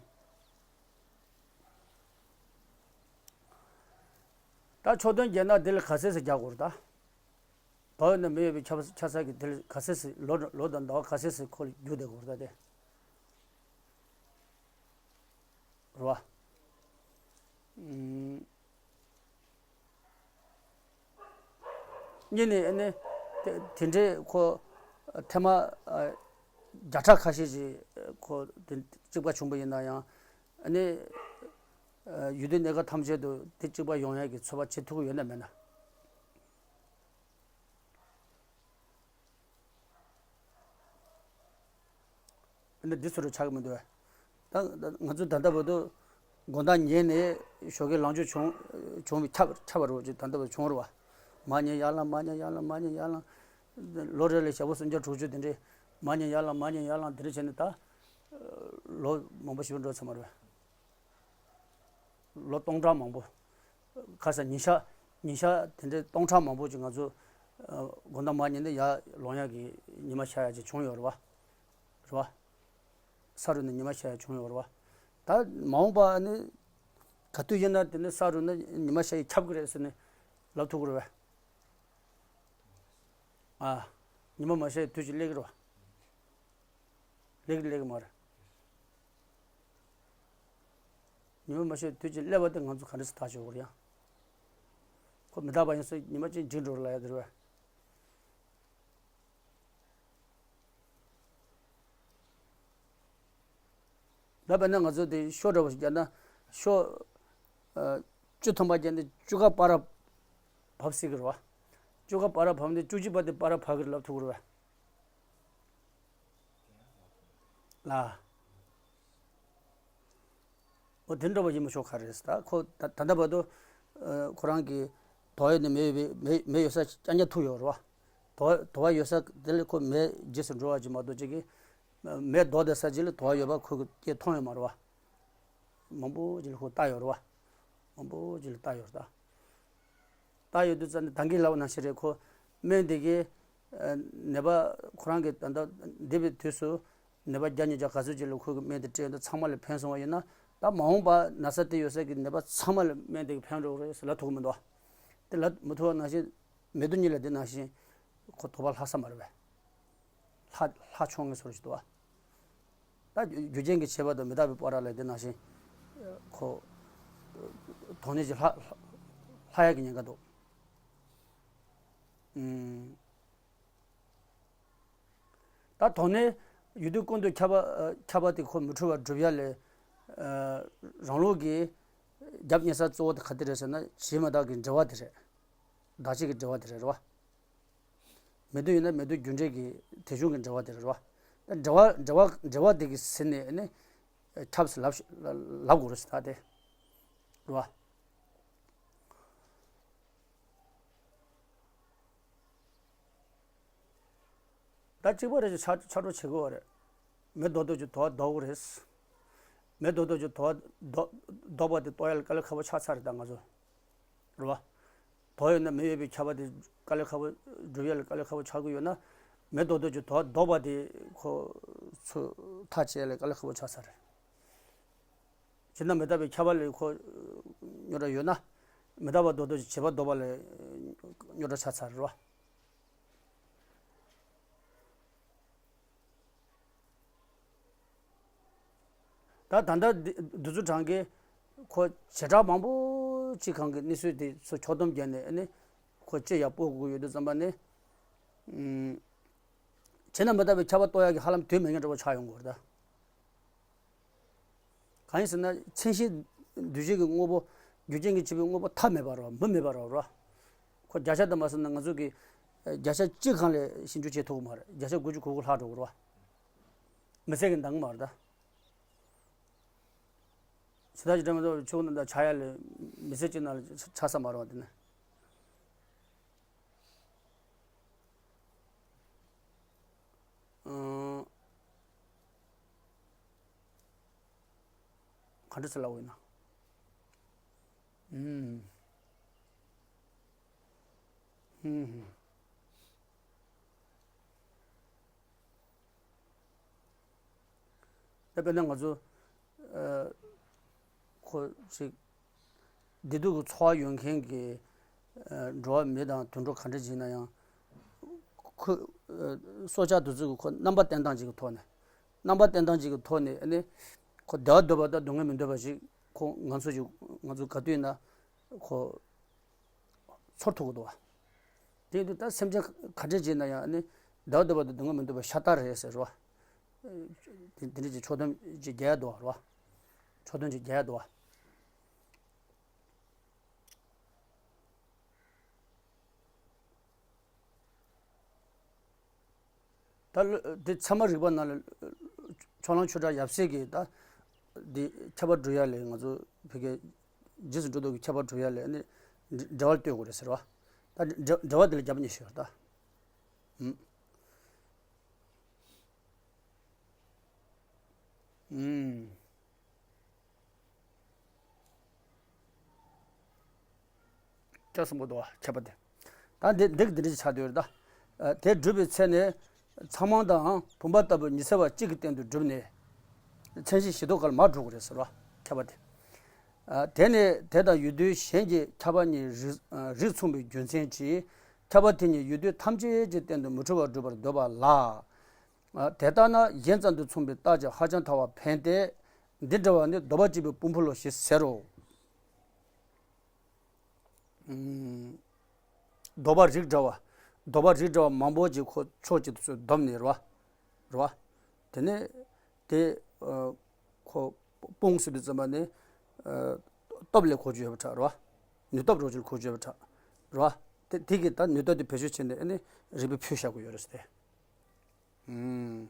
ད་ཕྱོགས་བསྡོམས་བརྒྱབ་ན་དེ་ལ་ག་ཚད་ཙམ་རྒྱག་དགོས་རེད་ད། དོགས་ཡོད་ན་མི་ཡོད་པའི་ཆ་ཆ་ཚང་གི་དེ་ལ་ག་ཚད་ཙམ་ལོ་ལོ་དང་ཟླ་བ་ག་ཚད་ཙམ་ཁོ་ལ་རྒྱུག་བསྡད་དགོས་རེད་ད་དེ། རེད་བ། ཨུམ། གཉིས་ནས་ཨ་ནི་དེ་དེ་འདྲའི་ཁོ་ཐེངས་མ་ཨ་བརྒྱ་ཕྲག་ཁ་ཤས་ཤིག་ཁོ་དེ་གཅིག་པ་བྱུང་པ་ཡིན་ན་ཡང་ཨ་ནི་ཨ་ཡུལ་དུས་གནས་སྐབས་ཐམས་ཅད་དུ་དེ་གཅིག་པ་ཡོང་ཡག་གི་ཚོད་དཔག་བྱེད་ཐུབ་ཀྱི་ཡོད་ན་མེད་ན། ཨ་ནི་འདི་ཚོ་རུ་ཆགས་ཀྱི་མི་འདུག་བས། ད་ང་ཚོ་ད་ལྟ་བར་དུ་དགོང་དག་ཉལ་ནས་ཞོགས་ཀས་ལངས་རྒྱུ་བྱུང་བྱུང་བའི་ཁྱབ་ཁྱབ་པ་རུ་ཅིག་ད་ལྟ་བར་བྱུང་རུ་བ། མར་ཉལ་ཡར་ལངས་མར་ཉལ་ཡར་ལངས་མར་ཉལ་ཡར་ལངས། ལོ་རེ་ལ་ཞག་པོ་སུམ་བརྒྱ་དྲུག་ཅུ་དེ་འདྲས་མར་ཉལ་ཡར་ལངས་མར་ཉལ་ཡར་ལངས་དེ་འདྲས་བྱས་ནས་ད་ལོ་མང་པོ་ཞིག་འགྲོ་ཚར་མ་རེད་བས། ལོ་སྟོང་ཕྲག་མང་པོ། ཁ་ས་ཉིན་ཞག་ཉིན་ཞག་དེ་འདྲའི་སྟོང་ཕྲག་མང་པོ་ཅིག་ང་ཚོ་ཨ་དགོང་དག་མར་ཉལ་ནས་ཡར་ལོང་ཡག་གི་ཉི་མ་ཤར་ཡག་ཅིག་བྱུང་ཡོད་རེད་བ། རེད་བ། ས་རུབ་ནས་ཉི་མ་ཤར་ཡག་བྱུང་ཡོད་རེད་བ། ད་མ་འོངས་པ་ནི་ག་དུས་ཡིན་ན་དེ་ནི་ས་རུབ་ན་ཉི་མ་ཤར་ཡག་ཁྱབ་ཀྱི་རེད་ཟེར་ནས་ལབ་ཐུབ་ཀྱི་རེད་བས། ཨ། ཉི་མ་མ་ཤར་ཡག་དུས་ཅིག་སླེབས་ཀྱི་རེད་བ། ལེགས་ལེགས་མ་རེད། ཉི་མ་མ་ཤར་དུས་ཀྱི་སླེབས་པ་དེ་ང་ཚོ་ག་འདྲ་སེ་ཐག་གཅོད་དགོས་རེད་ཡང་། ཁོ་མི་རྟག་པ་ཡིན་ཙང་ཉི་མ་གཅིག་འཇིག་འགྲོ་རེད་ལབ་ཡ་དེ་རེད་བས། ད་དཔེར་ན་ང་ཚོ་དེ་ཤོ་འདྲ་བོ་ཞིག་བརྒྱབ་ན་ཤོ་ཨ་བཅུ་ཐམ་པ་བརྒྱབ་ནས་བཅུ་ཀ་པར་བབས་སྲིད་ཀྱི་རེད་བ། བཅུ་ཀ་པར་བབས་ནས་བཅུ་གཅིག་པ་དེ་པར་ཕར་གི་ལབ་ཐུབ་ཀྱི་རེད་བ། ལ། འོ་དེ་འདྲ་བ་ཡིན་མ་ཤོག་ག་རེད་ད་ཁོ་ད་ད་ལྟ་བར་དུ་ཨ་ཁོ་རང་གི་དོགས་ཡོད་ནི་མེ་ཡོད་པའི་མེ་མེ་ཡོད་ས་རྐྱང་རྐྱང་ཐུག་ཡོད་རེད་བ། དོགས་དོགས་པ་ཡོད་ས་དེ་ལས་ཁོ་མེ་རྗེས་སུ་འགྲོ་བ་ཅིག་མ་གཏོགས་ཅིག་གིས་མེ་ལྡོག་བསྡད་ས་ཅིག་ལ་དོགས་པ་ཡོད་པ་ཁོ་གིས་སྐྱེ་མཐོང་ཡོད་མ་རེད་བ། མང་པོ་ཅིག་ལ་ཁོ་ལྟ་ཡོད་རེད་བ། མང་པོ་ཅིག་ལ་ལྟ་ཡོད་རེད་ད། ལྟ་ཡོད་དུས་ཙམ་ནས་ད་གིན་ལབ་པ་ནང་བཞིན་རེད་ཁོ། སྨན་དེ་གིས་ཨ་ནད་པ་ཁོ་རང་གི་ད་ལྟ་འདས་པའི་དུས་སུ་ནད་པ་བརྒྱ་ཉིས་བརྒྱ་ག་ཚོད་ཅིག་ལ་ཁོ་གི་སྨན་དེ་སྤྲད་ཡོད་འདུག་ཚང་མ་ལ་ཕན་སོང་བ་ཡིན་ན་ད་མ་འོངས་པ་ན་ཚ་དེ་ཡོད་ས་གི་ནད་པ་ཚང་མ་ལ་སྨན་དེ་གིས་ཕན་འགྲོ་གི་རེད་ཟེར་ལབ་ཐུབ་ཀྱི་མི་འདུག་དེ་ལབ་མི་ཐུབ་པ་ནང་བཞིན་མེ་ཏོག་གཉིས་ལ་དེ་ནང་བཞིན་ཁོ་དོགས་པ་ལྷག་ས་མ་རེད་པས། ལྷ་ལྷ་མཆོང་ངེས་སོར་ཞིག་འདུག་བ། ད་རྒྱུ་རྐྱེན་གྱིས་བྱས་པ་དང་མི་རྟག་པའི་སྤོ་ར་ལ་དེ་ནང་བཞིན་ཁོ་དོགས་གནས་ཀྱི་ལྷ་ལྷ་ཡག་གི་ཉེན་ཁ་འདུག་ཨུམ། ད་དོགས་གནས་ཡུལ་དུས་ཀུན་ཏུ་ཁྱབ་པ་ཁྱབ་པ་དེ་ཁོ་མི་འཁྲུལ་བར་སྒྲུབ་ཡ་ལས་རང་ལུགས་ཀྱི་རྒྱབ་གཉེར་ས་གཙོ་བོ་དེ་ག་དེ་རེད་ཟེར་ན་བྱེད་མི་རྟག་གི་འབྲེལ་བ་དེ་རེད། བདག་བྱེད་ཀྱི་འབྲེལ་བ་དེ་རེད་རེད་བ། མེ་དུ་ཡིན་ན་མེ་དུ་རྒྱུ་འབྲས་ཀྱི་དེ་གཞུང་གི་འབྲེལ་བ་དེ་རེད་བ། འབྲེལ་བ་འབྲེལ་བ་འབྲེལ་བ་དེ་གི་ཟིན་ནས་ནི་ཁྱབ་ཟེར་ལབ་ལབ་དགོས་རེད་ཟེར་ད་དེ་རེད་བ། ད་གཅིག་པ་རེད་ཅེས་ཆ་ཆ་འགྲོ་བྱེད་དགོས་པ་རེད། མེ་རྡོག་རྡོག་གི་དོགས་པ་ལྡོག་དགོས་རེད། མེ་རྡོག་རྡོག་གི་དོགས་པ་ལྡོག་ལྡོག་པ་དེ་རྟོགས་ཡ་ལ་དཀའ་ལས་ཁག་པོ་ཆགས་ཚར་རེད་ད་ང་ཚོ། རེད་བ། དོགས་ཡོད་ན་མེ་ཡོད་པའི་ཁྱབ་པ་དེ་དཀའ་ལས་ཁག་པོ་སྒྲུབ་ཡ་ལ་དཀའ་ལས་ཁག་པོ་ཆགས་ཀྱི་ཡོད་ན། མེ་རྡོག་རྡོག་གི་དོགས་པ་ལྡོག་པ་དེ་ཁོ་ཚོ་ཐག་བཅད་ཡ་ལ་དཀའ་ལས་ཁག་པོ་ཆགས་ཚར་རེད། བྱས་ན་མི་རྟག་པའི་ཁྱབ་པ་ལས་ཁོ་རྙོག་དྲ་ཡོད་ན། མི་རྟག་པ་རྡོག་རྡོག་གི་བྱེད་པ་ལྡོག་པ་ལས་ རྙོག་དྲ་ཆགས་ཚར་རེད་བ། ད་ད་ལྟ་འདི་འདི་ཚོ་གྲངས་ཀའི་ཁོ་བྱེ་བྲག་མང་པོ་གཅིག་གང་གི་གནས་ཚུལ་དེ་ཚོ་ཕྱོགས་བསྡོམས་བརྒྱབ་ནས་ཨ་ནི་ཁོ་ཅི་ཡག་པོ་དགོས་ཡོད་དུས་ཙམ་པ་ནི། ཨུམ། བྱས་ན་མི་རྟག་པའི་ཁྱབ་པ་རྟོགས་ཡག་གི་ཧ་ལམ་དུས་མེད་མཁན་འདྲ་པོ་ཆགས་ཡོང་གི་ཡོད་རེད་ད། གང་ཡིན་ཟེར་ན་མཚན་གཞི་འདུས་བྱས་ཀྱི་དངོས་པོ། རྒྱུ་རྐྱེན་གྱིས་བྱས་པའི་དངོས་པོ་མཐའ་མེད་པ་རེད་བ། མུ་མེད་པ་རེད་བ། ཁོ་བརྒྱ་ཆ་དུ་མ་ཟེར་ན་ང་ཚོ་གི་བརྒྱ་ཆ་གཅིག་སྒང་ལས་ཞིབ་འཇུག་བྱེད་ཐུབ་ཀྱི་མ་རེད། བརྒྱ་ཆ་དགུ་བཅུ་གོ་དགུ་ལྷག་འགྲོ་གི་རེད་བ། མི་ཚད་ཀྱི་འདང་གི་མ་རེད་ད། ཇི་ལྟར་ཇི་ལྟར་མི་འདུག་ཆུ་བོ་ནང་དུ་ཆགས་ཡ་ལས་མི་ཚེ་གཅིག་ནང་ལ་ཆགས་ས་མ་རེད་བ་དེ་ནི། ཨང་། ག་འདྲ་ཟེར་ལབ་དགོས་ཡིན་ན། ཨུམ། ཨུམ། ད་དཔེར་ན་ང་ཚོ་ཨ་ཁོ་ཅིག་བདེ་སྡུག་གི་ཚོར་བ་ཡོད་མཁན་གྱི་ཨ་འགྲོ་བ་མི་དང་དུད་འགྲོ་ག་འདྲ་ཅིག་ཡིན་ན་ཡང་། ཁོ་ཨ་སྲོག་ཆགས་དེ་ཚོ་གི་ཁོ་རྣམ་པ་བསྟན་སྟངས་ཅིག་གི་ཐོག་ནས། རྣམ་པ་བསྟན་སྟངས་ཅིག་གི་ཐོག་ནས་ཨ་ནི་ཁོ་བདེ་བ་འདོད་པ་དང་སྡུག་བསྔལ་མི་འདོད་པ་ཞིག་ཁོ་ང་ཚོ་ཞིག་ང་ཚོ་ག་དུས་ཡིན་ན་ཁོ་ཚོར་ཐུབ་ཀྱི་འདུག་བ། དེ་ཡིན་དུས་ད་སེམས་ཅན་ག་འདྲས་བྱས་ན་ཡང་ནི་བདག་འདོད་པ་དང་སྡུག་བསྔལ་མི་འདོད་པ་ཤ་སྟག་རེད་ཟེར་རོ། དེ་དེ་འདྲས་ཀྱི་ཕྱོགས་བསྡོམས་ཀྱི་རྒྱལ་འདུག་རོ། ཕྱོགས་བསྡོམས་ཀྱི་རྒྱལ་འདུག་བ། ད་ལོ་དེ་ཚད་མ་རིག་པ་ནང་ལ་ཕྱོགས་གླང་ཆོས་གྲགས་ཡབ་སྲས་ཀྱིས་ད་དེ་ཁྱད་པར་སྒྲུབ་ཡ་ལས་ང་ཚོ་བོད་སྐད་རྗེས་སུ་འགྲོ་ལྡོག་གི་ཁྱད་པར་སྒྲུབ་ཡ་ལས་ནི་འབྲེལ་བ་གཏོད་དགོས་རེད་ཟེར་བ། ད་འབྲེལ་འབྲེལ་བ་དེ་ལ་རྒྱབ་ནས་ཤོད་ད། ཨུམ། ཨུམ། ལྕགས་སྲིན་པོ་དོ་ཁྱད་པར་དེ། ད་འདི་འདི་འདི་འདྲ་ཆགས་བསྡད་ཡོད་རེད་ད། ཨ་དེ་སྒྲུབ་པའི་ཚེ་ནས་ཚང་མང་དང་བུམ་པ་ལྟ་བུ་ཉི་ཚེ་བ་གཅིག་གི་སྟེང་དུ་བསྒྲུབས་ནས། མཚན་གཞི་བཞི་ལྡོག་ག་ལ་མར་འགྲོ་དགོས་རེད་ཟེར་བ་ཁྱད་པར་དེ། ཨ་དེ་ནས་དེ་དང་ཡུལ་དུས་གཞན་གྱི་ཁྱབ་པ་གཉིས་རིགས་ཨ་རིགས་མཚུངས་པའི་རྒྱུ་མཚན་གྱིས་ཁྱབ་པ་དེ་གཉིས་ཡུལ་དུས་ཐམས་ཅད་ཀྱི་སྟེང་དུ་མི་འཁྲུལ་བར་སྒྲུབ་པར་འདོད་པ་ལ། ཨ་དེ་ལྟར་ན་གཞན་ཙམ་དུ་མཚུངས་པའི་རྟགས་ཀྱང་ཧ་ཅང་ཐལ་བར་ཕན་ཏེ། འདི་འདྲ་བ་ནི་ལྡོག་པ་གཅིག་པའི་དཔུང་པོ་ལོ་ཞེས་ཟེར་རོ། ཨུམ། ལྡོག་པ་རིགས་འདྲ་བ། ལྡོག་པ་རིགས་འདྲ་བ་མང་པོ་ཅིག་ཁོ་ཕྱོགས་གཅིག་ཏུ་བསྡོམས་ནས་རེད་བ། རེད་བ། དེ་ནས་དེ་ཨ་ཁོ་དཔུང་ཟེར་དུས་ཙམ་པ་ནི་ཨ་སྟོབས་ལ་གོ་རྒྱུ་ཡོད་པ་འདྲ་རེད་བ། ནུས་སྟོབས་རོ་ཅིག་ལ་གོ་རྒྱུ་ཡོད་པ་འདྲ་རེད་བ། དེ་དེ་གི་ད་ནུས་སྟོབས་དེ་བེད་སྤྱོད་བྱས་ནས་ཨ་ནི་རིགས་པས་ཕུལ་བཞག་གི་ཡོད་རེད་ཟེར་ཏེ། ཨུམ།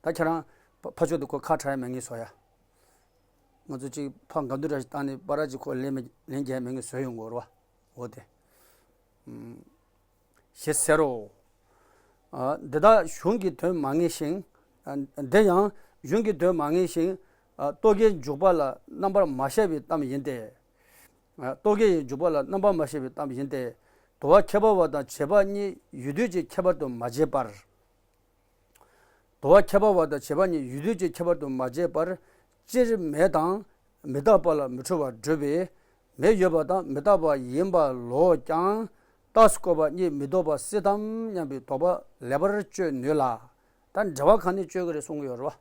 ད་ཁྱེད་རང་ཕ་ཕ་ཕྱོགས་དེ་ཁོ་ཁ་གྲག་ཡ་མེད་ངེས་བཟོ་ཡ། ང་ཚོ་གཅིག་ཕ་སྒང་དུ་ར་ཞིག་བཏང་ནས་པ་ར་ཅིག་ཁོ་ལན་མེད་ལན་རྒྱག་ཡ་མེད་ངེས་བཟོ་ཡོང་གི་ཡོད་རེད་བ། འོ་དེ། ཨུམ། ཞེས་ཟེར་རོ། ཨ་འདི་དག་གཞུང་གི་དོན་མ་ངེས་ཤིང་། ཨ་འདི་ཡང་གཞུང་གི་དོན་མ་ངེས་ཤིང་། ཨ་རྟོག་གེའི་འཇུག་པ་ལ་རྣམ་པར་མ་བཤད་པའི་གཏམ་ཡིན་ཏེ། ཨ་རྟོག་གེའི་འཇུག་པ་ལ་རྣམ་པར་མ་བཤད་པའི་གཏམ་ཡིན་ཏེ། དུ་བ་ཁྱད་པར་བ་དང་བྱས་པ་གཉིས་ཡུལ་དུས་ཀྱི་ཁྱད་པར་དུ་མ་བྱས་པར། དུ་བ་ཁྱད་པར་བ་དང་བྱས་པ་གཉིས་ཡུལ་དུས་ཀྱི་ཁྱད་པར་དུ་མ་བྱས་པར། སྤྱིར་མེ་དང་མི་རྟག་པ་ལ་མི་འཁྲུལ་བར་སྒྲུབ་པས། མེ་ཡོད་པ་དང་མི་རྟག་པ་ཡིན་པ་ལོག་ཀྱང་རྟགས་སུ་བཀོད་པ་གཉིས་མི་ལྡོག་པ་སྲིད་དམ་སྙམ་པའི་དོགས་པ་ལེགས་པར་གཅོད་ནུས་ལ། ད་འབྲེལ་བ་གང་ནས་གཅོད་ཀྱི་རེད་གསུང་གི་ཡོད་རེད་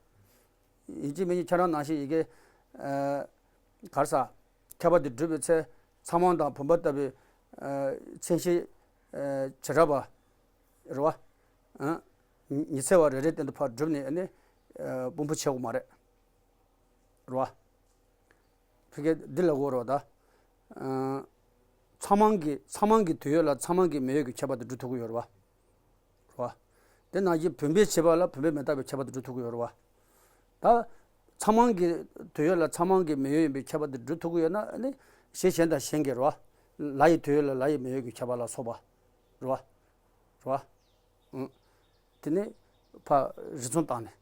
བ། ཡིན་གཅིག་མིན་གཅིག་ཁྱེད་རང་ནང་བཞིན་ཡི་གེ་ཨ་ག་རེ་ཟ། ཁྱད་པར་དེ་སྒྲུབ་པའི་ཚེ་ཚང་མང་དང་བུམ་པ་ལྟ་བུའི་ཨ་མཚན་གཞི་ཨ་བྱེ་བྲག་པ་རེད་བ། ཨ་ཉི་ཚེ་བ་རེ་རེའི་སྟེང་དུ་ཕར་བསྒྲུབས་ནས་ཨ་ནི་ཨ་དཔུང་པོ་ཕྱེ་དགོས་མ་རེད། རེད་བ། ཕ་གི་འདི་ལ་གོ་རོགས་ད། ཨ་ཚང་མང་གི་ཚང་མང་གི་དུས་ཡོད་ལ་ཚང་མང་གི་མེ་ཡོད་ཀྱི་ཁྱད་པར་དེ་སྒྲུབ་ཐུབ་ཀྱི་ཡོད་རེད་བ། རེད་བ། དེ་ནང་བཞིན་བུམ་པས་བྱས་པ་ལ་བུམ་པས་མི་རྟག་པའི་ཁྱད་པར་དེ་སྒྲུབ་ཐུབ་ཀྱི་ཡོད་རེད་བ། ད་ཚང་མང་གི་དུས་ཡོད་ལ་ཚང་མང་གི་མེ་ཡོད་ཡིན་པའི་ཁྱད་པར་དེ་སྒྲུབ་ཐུབ་ཀྱི་ཡོད་ན་ཨ་ནི་གཞི་གཞན་དང་གཞན་གྱི་རེད་བ། ལ་ཡི་དུས་ཡོད་ལ་ལ་ཡི་མེ་ཡོད་ཀྱི་ཁྱད་པར་ལ་སོགས་པ། རེད་བ། རེད་བ། ཨང་། དེ་ནས་ཕར་རིགས་མཚུངས་བཏང་ནས་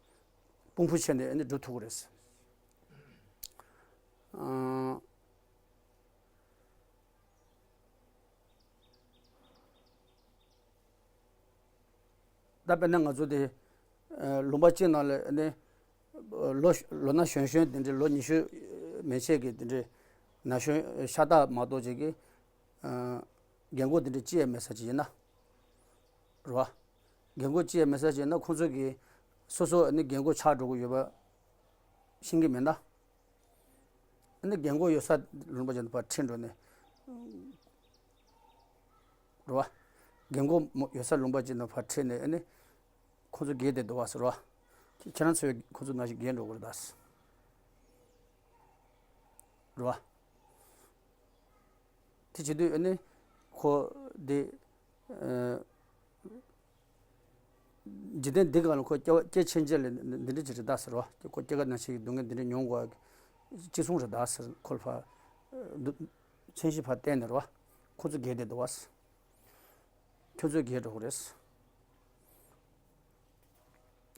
དཔུང་ཕུ་ཕྱེ་ནས་ཨ་ནི་སྒྲུབ་ཐུབ་ཀྱི་རེད། ཨང་། ད་དཔེར་ན་ང་ཚོ་དེ་ལུང་པ་གཅིག་ནང་ལ་ནི་ལོ་ལོ་ན་གཞོན་གཞོན་དེ་འདྲའི་ལོ་ཉི་ཤུ་མན་ཆད་ཀྱི་དེ་འདྲའི་ན་གཞོན་ཤ་སྟག་མ་གཏོགས་ཅིག་གིས་ རྒན་གོག་དེ་འདྲ་ཅི་ཡང་མེད་ས་ཅིག་ཡིན་ན། རེད་བ། རྒན་གོག་ཅི་ཡང་མེད་ས་ཅིག་ཡིན་ན་ཁོང་ཚོ་གིས་སོ་སོ་ནི་རྒན་གོག་ཆགས་འགྲོ་གི་ཡོད་པ་ཤེས་ཀྱི་མེད་ན། ཨ་ནི་རྒན་གོག་ཡོད་ས་ལུང་པ་ཅིག་ནང་ཕར་ཁྲིད་འགྲོ་ནས། རེད་བ། རྒན་གོག་མོ་ཡོད་ས་ལུང་པ་ཅིག་ནང་ཕར་ཁྲིད་ནས་ཨ་ནི། ཁོང་ཚོ་རྒས་བསྡད་འདུག་བ་ཟེར་བ། ཁྱེད་ཁྱེད་རང་ཚོས་ཁོང་ཚོ་ནང་བཞིན་རྒས་འགྲོ་གི་རེད་ད། རེད་བ། དེ་བྱེད་དུས་ཨ་ནི་ཁོ་དེ་ཨ་འཇིག་རྟེན་འདི་སྒང་ལ་ཁོ་སྐྱེ་བ་སྐྱེ་ཕྱིན་ཆད་ལ་འདི་འདྲ་ཅིག་རེད་ད་ཟེར་བ། ཁོ་སྐྱེ་རྒ་ན་འཆི་གི་སྡུག་བསྔལ་འདི་འདྲ་མྱོང་དགོས་ཅི་གསུང་རེད་ད་ཟེར་ཁོ་ལ་ཕར་འདུག་མཚན་གཞི་ཕར་བསྟན་ནས་རེད་བ། ཁོ་ཚོ་རྒས་བསྡད་འདུག་བ། ཁྱོད་ཚོས་རྒས་འགྲོ་གི་རེད།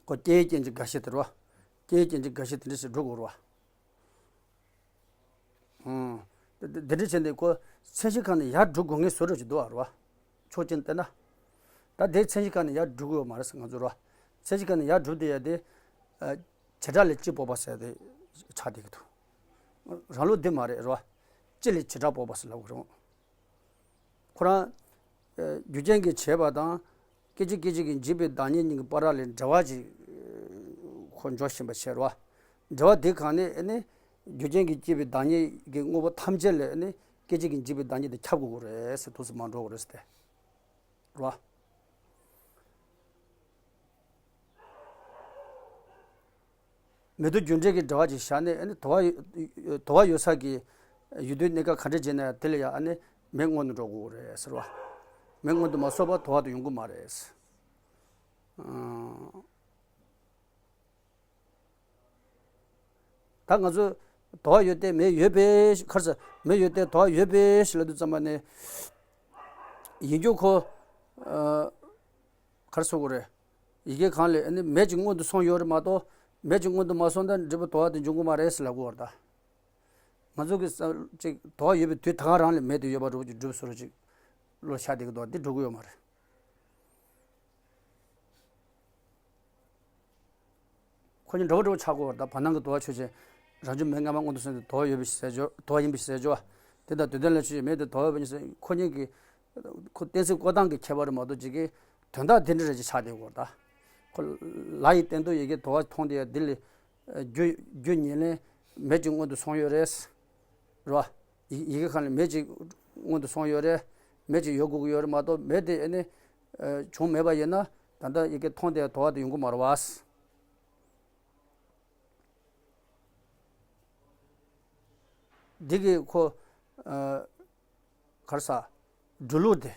ཁོ་སྐྱེ་ཡི་རྐྱེན་གྱིས་རྒ་ཤི་དེ་རེད་བ། སྐྱེ་ཡི་རྐྱེན་གྱིས་རྒ་ཤི་དེ་འདྲ་ཞིག་འགྲོ་དགོས་རེད་བ། ཨང་། དེ་དེ་འདྲ་བྱས་ནས་ཁོ་མཚན་གཞི་སྒང་ནས་ཡར་འགྲོ་དགོས་ངེས་བཟོ་འདྲ་ཅིག་འདུག་བ་རེད་བ། ཕྱོགས་གཅིག་ནས་བལྟས་ན། ད་དེ་མཚན་གཞི་སྒང་ནས་ཡར་འགྲོ་གི་ཡོད་མ་རེད་ཟེར་ང་ཚོ་རེད་བ། མཚན་གཞི་སྒང་ནས་ཡར་འགྲོ་བསྡད་ཡ་དེ། ཨ། བྱེ་བྲག་ལས་སྤྱི་སྤོབས་པ་ཟེར་དེ་ཆགས་བསྡད་ཀྱི་འདུག་རང་ལུགས་འདི་མ་རེད་རེད་བ། སྤྱི་ལས་བྱེ་བྲག་སྤོབས་པ་ཟེར་ལབ་དགོས་རེད། ཁོ་རང་། ཨ། རྒྱུ་རྐྱེན་གྱིས་བྱས་པ་དང་། སྐད་ཅིག་སྐད་ཅིག་གིས་འཇིག་པའི་བདག་ཉིད་གཉིས་ཀྱི་བར་ལ་འབྲེལ་བ་ཅིག་ཁོ་འཇོག་བཞིན་པ་བྱས་རེད་བ། འབྲེལ་བ་དེ་གང་ནས་ཨ་ནི། རྒྱུ་རྐྱེན་གྱིས་སྐྱེས་པའི་བདག་ཉིད་ཀྱི་དངོས་པོ་ཐམས་ཅད་ལ་ཨ་ནི་སྐད་ཅིག་གིས་འཇིག་པའི་བདག་ཉིད་དེ་ཁྱབ་དགོས་ཀྱི་རེད་ཟེར། དུས་སུ་མ་འགྲོ་གི་རེད་ཟེར་ཏེ། རེད་བ། མེ་དོ་རྒྱུ་འབྲས་ཀྱི་འབྲེལ་བ་ཅིག་བཞག་ནས་ཨ་ནི་དོ་བ་ཡོད་དོ་བ་ཡོད་ས་གི་ཡུལ་དུས་གནས་སྐབས་ག་འདྲ་བྱས་ན་ཡང་དེ་ལ་ཡང་ཨ་ནི་མེ་སྔོན་དུ་འགྲོ་དགོས་རེད་ཟེར་བ། མེ་སྔོན་དུ་མ་སོང་བར་དོ་བ་དེ་ཡོང་གི་མ་རེད། ཨང་། ད་ང་ཚོ་དོ་བ་ཡོད་དེ་མེ་ཡོད་པའི་ཁར་ས་མེ་ཡོད་དེ་དོ་བ་ཡོད་པའི་ཞིག་ལ་དུས་ཙམ་པ་ནས་ཡིན་རྒྱུ་ཁོ། ཨ། ག་རེ་ཟེར་དགོས་རེད། ཡི་གེ་གང་ལས་ཨ་ནི་མེ་གཅིག་སྔོན་དུ་སོང་ཡོད་རེད་མ་གཏོགས་མེ་གཅིག་སྔོན་དུ་མ་སོང་ན་འབྲས་བུ་དོ་བ་དེ་འབྱུང་གི་མ་རེད་ཟེར་ལབ་དགོས་རེད་ད། ང་ཚོ་གི་ས་ཅིག་དོ་བ་ཡོད་པའི་དུས་ད་ག་རང་ལ་མེ་དེ་ཡོད་པ་འདྲ་པོ་ཅིག་སྒྲུབ་བཟོ་འདྲ་ཅིག་བློ་ཤར་བསྡད་ཀྱི་འདུག་འདི་འགྲུབ་ཀྱི་ཡོད་མ་རེད། ཁོ་གཉིས་འདྲ་པོ་འདྲ་པོ་ཆགས་ཀྱི་ཡོད་རེད་ད། བར་སྣང་གི་དོ་བ་ཆོས་ཅན། རང་བྱུང་མེ་སྔ་མ་སྔོན་དུ་སོང་སྟེ་དོ་བ་ཡོད་པའི་ཕྱིར་ཟེར་ཆོག་དོ་བ་ཡིན་པའི་ཕྱིར་ཟེར་ཆོག་དེ་ལྟར་དུས་གཏན་ལ་ཆོས་ཅན་མེ་དེ་དོ་བ་ཡོད་པའི་ཕྱིར་ཟེར། ཁོ་གཉིས་ཀྱི་ཁོ་གཏན་ཚིགས་བཀོད་སྟངས་ཀྱི་ཁྱད་པར་རེད་མ་གཏོགས་ཅིག་གི་དོན་དག་དེ་འདྲ་རེད་ཅེས་ཆགས་བསྡད་ཡོད་རེད་ད། ཁོ་ལ་ཡི་སྟན་ཐོག་ཡི་གེ་དོ་བ་མཐོང་དེ་ཡ་འདི་ལས་རྒྱུ་རྒྱུ་ཉེར་ལེན་མེ་གཅིག་སྔོན་དུ་སོང་ཡོད་རེད། རེད་བ། ཡི་ཡི་གེ་གང་ལས་མེ་གཅིག་སྔོན་དུ་སོང་ཡོད་རེད། མེ་གཅིག་ཡོད་དགོས་ཀྱི་ཡོད་རེད་མ་གཏོགས་མེ་དེ་ཨ་ནི་བྱུང་མེད་པ་ཡིན་ན་ད་ལྟ་ཡི་གེ་མཐོང་དེ་དོ་བ་དེ་ཡོང་གི་མ་རེད་བ། འདི་གི་ཁོ། ཨ། ག་རེ་ཟ། འགྲོ་ལུགས་དེ།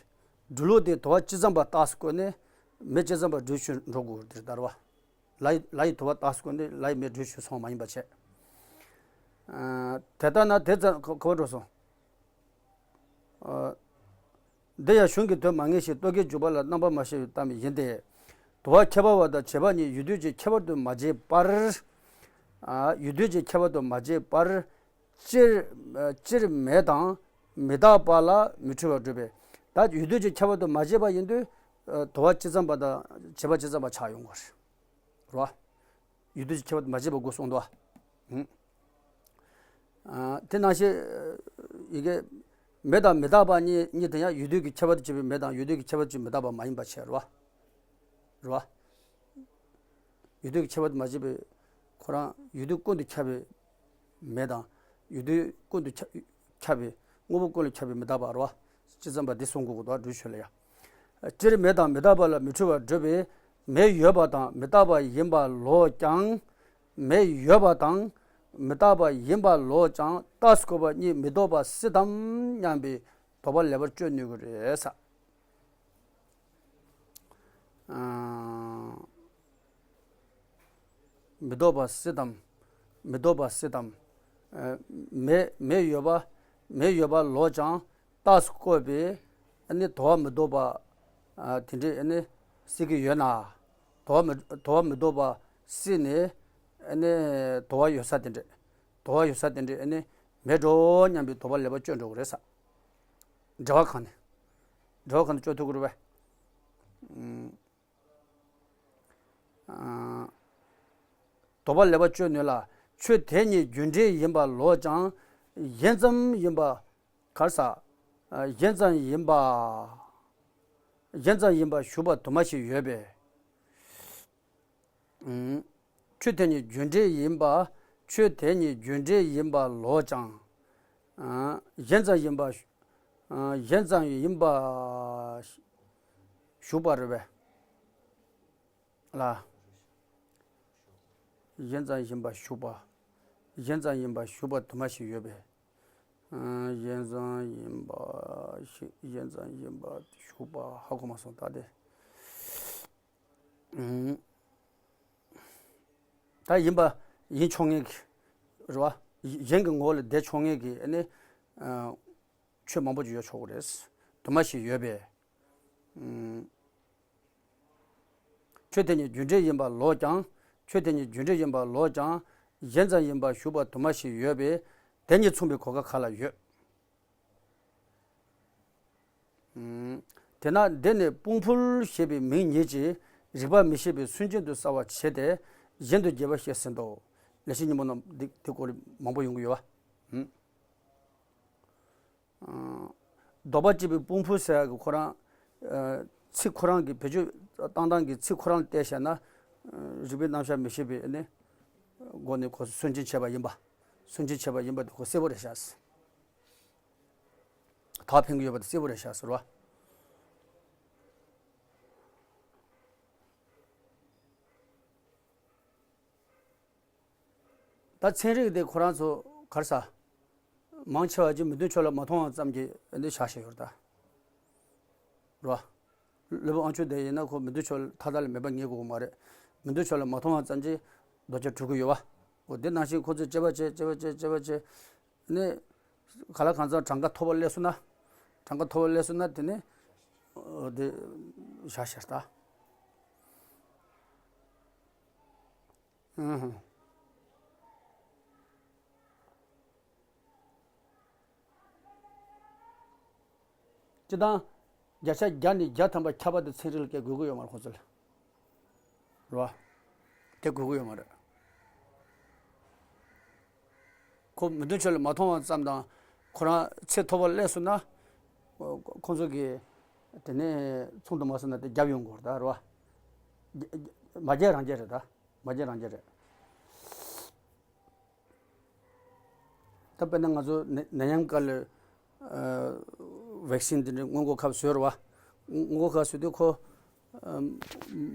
འགྲོ་ལུགས་དེ་དོ་བ་ཅི་ཙམ་པ་རྟགས་སུ་བཀོད་ནས་མེ་ཅི་ཙམ་པ་འགྲུལ་བཞུད་འགྲོ་དགོས་དེ་ལྟར་བ། ལ་ཡི་ལ་ཡི་དོ་བ་རྟགས་སུ་བཀོད་ནས་ལ་ཡི་མེ་འགྲུལ་བཞུད་སོང་མ་ཡིན་པ་བྱས། ཨ། དེ་ལྟ་ན་དེ་ཙམ་ག་ག་བར་འགྲོ་སོང་། ཨ། འདི་ཡང་གཞུང་གི་དོན་མ་ངེས་ཤིང་རྟོག་གེའི་འཇུག་པ་ལ་རྣམ་པར་མ་ཤེས་པའི་གཏམ་ཡིན་ཏེ། དོ་བ་ཁྱད་པར་བ་དང་བྱས་པ་གཉིས་ཡུལ་དུས་ཀྱི་ཁྱད་པར་དུ་མ་བྱས་པར། ཨ། ཡུལ་དུས་ཀྱི་ཁྱད་པར་དུ་མ་བྱས་པར། སྤྱིར་སྤྱིར་མེ་དང་མི་རྟག་པ་ལ་མི་འཁྲུལ་བར་སྒྲུབ་པས། ད་ཡུལ་དུས་ཀྱི་ཁྱད་པར་དུ་མ་བྱས་པ་ཡིན་དུས། ཨ། དོ་བ་ཅི་ཙམ་པ་དང་བྱས་པ་ཅི་ཙམ་པ་ཆགས་ཡོང་དགོས་རེད། རེད་བ། ཡུལ་དུས་ཀྱི་ཁྱད་པར་དུ་མ་བྱས་པ་དགོས་གསུངས་འདུག་བ། ཨ། དེ་ནང་བཞིན་ཡི་གེ་མེ་དང་མི་རྟག་པ་གཉིས་གཉིས་དེ་ཡང་ཡུལ་དུས་ཀྱི་ཁྱད་པར་དུ་བྱས་པའི་མེ་དང་ཡུལ་དུས་ཀྱི་ཁྱད་པར་དུ་བྱས་པའི་མི་རྟག་པ་མ་ཡིན་པ་བྱས་རེད་བ། རེད་བ། ཡུལ་དུས་ཀྱི་ཁྱད་པར་དུ་མ་བྱས་པའི་ཁོ་རང་ཡུལ་དུས་ཀུན་ཏུ་ཁྱབ་པའི་མེ་དང་ཡུལ་དུས་ཀུན་ཏུ་ཁྱབ་ཁྱབ་པའི་དངོས་པོ་ཀུན་ལ་ཁྱབ་པའི་མི་རྟག་པ་རེད་བ། ཅི་ཙམ་པ་འདི་གསུང་དགོས་ཀྱི་འདུག་བ། འགྲུལ་བཞུད་ལ་ཡ། སྤྱིར་མེ་དང་མི་རྟག་པ་ལ་མི་འཁྲུལ་བར་སྒྲུབ་པས་མེ་ཡོད་པ་དང་མི་རྟག་པ་ཡིན་པ་ལོག་ཀྱང་། མེ་ཡོད་པ་དང་མི་རྟག་པ་ཡིན་པ་ལོག་ཀྱང་རྟགས་སུ་བཀོད་པ་གཉིས་མི་ལྡོག་པ་སྲིད་དམ་སྙམ་པའི་དོགས་པ་ལེགས་པར་གཅོད་ནུས་ཀྱི་རེད་ས། ཨ། མི་ལྡོག་པ་སྲིད་དམ། མི་ལྡོག་པ་སྲིད་དམ། ཨ། མེ་མེ་ཡོད་པ་མེ་ཡོད་པ་ལོག་ཀྱང་རྟགས་སུ་བཀོད་པའི་ཨ་ནི་དོགས་པ་མི་ལྡོག་པ། ཨ། དེ་འདྲས་ཨ་ནི་སྲིད་ཀྱི་ཡོད་ན། དོགས་པ་མི་དོགས་པ་མི་ལྡོག་པ་སྲིད་ནས་ཨ་ནི་དོགས་པ་ཡོད་ས་དེ་འདྲས། དོགས་པ་ཡོད་ས་དེ་འདྲས་ཨ་ནི་མེད་འགྲོ་སྙམ་པའི་དོགས་པ་ལེགས་པར་གཅོད་འགྲོ་གི་རེད་ས། འགྲེལ་བ་གང་ནས། འགྲེལ་བ་གང་ནས་གཅོད་ཐུབ་ཀྱི་རེད་པས། ཨ། དོགས་པ་ལེགས་པར་གཅོད་ནུས་ལ། ཆོས་དེ་གཉིས་རྒྱུ་འབྲས་ཡིན་པ་ལོག་ཀྱང་། གཞན་ཙམ་ཡིན་པ། ག་རེ་ཟ། གཞན་ཙམ་ཡིན་པ། གཞན་ཙམ་ཡིན་པར་ཞུགས་པ་དུ་མ་ཞིག་ཡོད་པས། ཨུམ། ཆོས་དེ་ཉིད་རྒྱུ་འབྲས་ཡིན་པ། ཆོས་དེ་ཉིད་རྒྱུ་འབྲས་ཡིན་པ་ལོག་ཀྱང་། ཨ། གཞན་ཙམ་ཡིན་པ། ཨ། གཞན་ཙམ་ཡིན་པར་ཞུགས་པ་རེད་པས། ལ། གཞན་ཙམ་ཡིན་པར་ཞུགས་པ། གཞན་ཙམ་ཡིན་པར་ཞུགས་པ་དུ་མ་ཞིག་ཡོད་པས། ཨ། གཞན་ཙམ་ཡིན་པ་ཞིག་གཞན་ཙམ་ཡིན་པར་ཞུགས་པ་ཧ་གོ་མ་སོང་ད་དེ། ཨུམ། ད་ཡིན་པ་ཡིན་ཆོག་ངེས་ཀྱི་རེད་བ། གཞན་གྱི་ངོ་བོ་ལ་བསྡད་ཆོག་ངེས་ཀྱི་ཨ་ནི། ཨ། ཆོས་མང་པོ་ཅིག་ཡོད་ཆོག་གི་རེད། དུ་མ་ཞིག་ཡོད་པས། ཨུམ། ཆོས་དེ་ཉིད་རྒྱུ་འབྲས་ཡིན་པ་ལོག་ཀྱང་། ཆོས་དེ་ཉིད་རྒྱུ་འབྲས་ཡིན་པ་ལོག་ཀྱང་། གཞན་ཙམ་ཡིན་པར་ཞུགས་པ་དུ་མ་ཞིག་ཡོད་པས། དེ་ཉིད་མཚུངས་པའི་གོ་སྐབས་ག་ལ་ཡོད། ཨུམ། དེས་ན་འདི་ནི་དཔུང་ཕུལ་ཞེས་པའི་མིང་ཉིད་ཀྱིས་རིགས་པ་མི་ཤེས་པའི་སུན་འབྱིན་དུ་བསལ་བར་བྱེད་དེ། གཞན་དུ་རྒྱས་པར་བཤད་ཟིན་ཏོ། ལེགས་བཤད་སྙིང་པོ་རྣམས་འདི་འདི་སྐོར་མང་པོ་ཡོང་གི་ཡོད་པ། ཨུམ། ཨ། ལྡོག་པ་གཅིག་པའི་དཔུང་ཕུལ་ཟེར་ཡག་གི་ཁོ་རང་། ཨ། ཚིག་ཁོ་རང་གི་བེད་སྤྱོད་བཏང་སྟངས་ཀྱི་ཚིག་ཁོ་རང་བལྟས་བྱས་ན། ཨ། རིགས་པའི་རྣམ་གཞག་མི་ཤེས་པའི་ནི་སྒོ་ནས་ཁོ་སུན་འབྱིན་བྱས་པ་ཡིན་པ། སུན་འབྱིན་བྱས་པ་ཡིན་པ་དེ་ཁོ་གསལ་པོ་རེད་ཤག་དག་ཕན་གྱི་ཡོད་པ་དེ་གསལ་པོ་རེད་ཤག་ཟེར་བ། ད་ཚན་རིག་དེ་ཁོ་རང་ཚོ་ག་རེ་ཟ། མང་ཆེ་བ་ཅིག་མི་མཐུན་ཕྱོགས་ལ་མ་མཐོང་བ་ཙམ་གྱིས་འདི་བཞག་བཞག་ཡོད་རེད་ད། རེད་བ། ལུས་པོ་དབང་ཕྱུག་དེ་ཡིན་ན་ཁོ་མི་མཐུན་ཕྱོགས་མཐའ་དག་ལ་མེད་པ་ངེས་དགོས་ཀྱི་མ་རེད། མི་མཐུན་ཕྱོགས་ལ་མ་མཐོང་བ་ཙམ་གྱིས་རྡོ་རྗེ་གྲུབ་ཀྱི་ཡོད་བ། འོ་དེ་ནང་བཞིན་ཁོ་ཚོས་དཔྱད་པ་བྱས་དཔྱད་པ་བྱས་དཔྱད་པ་བྱས། ནི། ག་ལ་གང་འཚམ་གྲངས་ཀ་མཐོ་པོ་སླེབས་སོང་ན། གྲངས་ཀ་མཐོ་པོ་སླེབས་སོང་ན་དེ་ནི། འོ་དེ། བཞག་བཞག་ད། ཨུ་ཧུ། སྤྱིར་བཏང་། བརྒྱ་ཆ་བརྒྱ་ནས་བརྒྱ་ཐམ་པ་ཁྱབ་པ་དེ་ཚན་རིག་ལ་སྐད་དགོས་ཀྱི་ཡོད་མ་རེད་ཁོ་ཚོ་ལ། རེད་བ། དེ་དགོས་ཀྱི་ཡོད་མ་རེད། ཁོ་མི་མཐུན་ཕྱོགས་ལ་མ་མཐོང་བ་ཙམ་དང་། ཁོ་རང་ཚད་མཐོ་པོ་སླེབས་སོང་ན། ཁོ་ཚོ་གིས། དེ་ནས་མཚུངས་དུ་མ་སོང་ན་དེ་རྒྱབ་ཡོང་དགོས་རེད་ད་རེད་བ། མ་རྒྱག་རང་རྒྱག་རེད་ད། མ་རྒྱག་རང་རྒྱག་རེད། ད་དཔེར་ན་ང་ཚོ་ནད་ནད་ཡམས་སྐབས་ལ། ཝེག་སིན་འདི་འདྲའི་སྔོན་འགོག་ཁབ་བཟོས་རེད་བ། སྔོན་འགོག་ཁབ་བཟོས་དུས་ཁོ།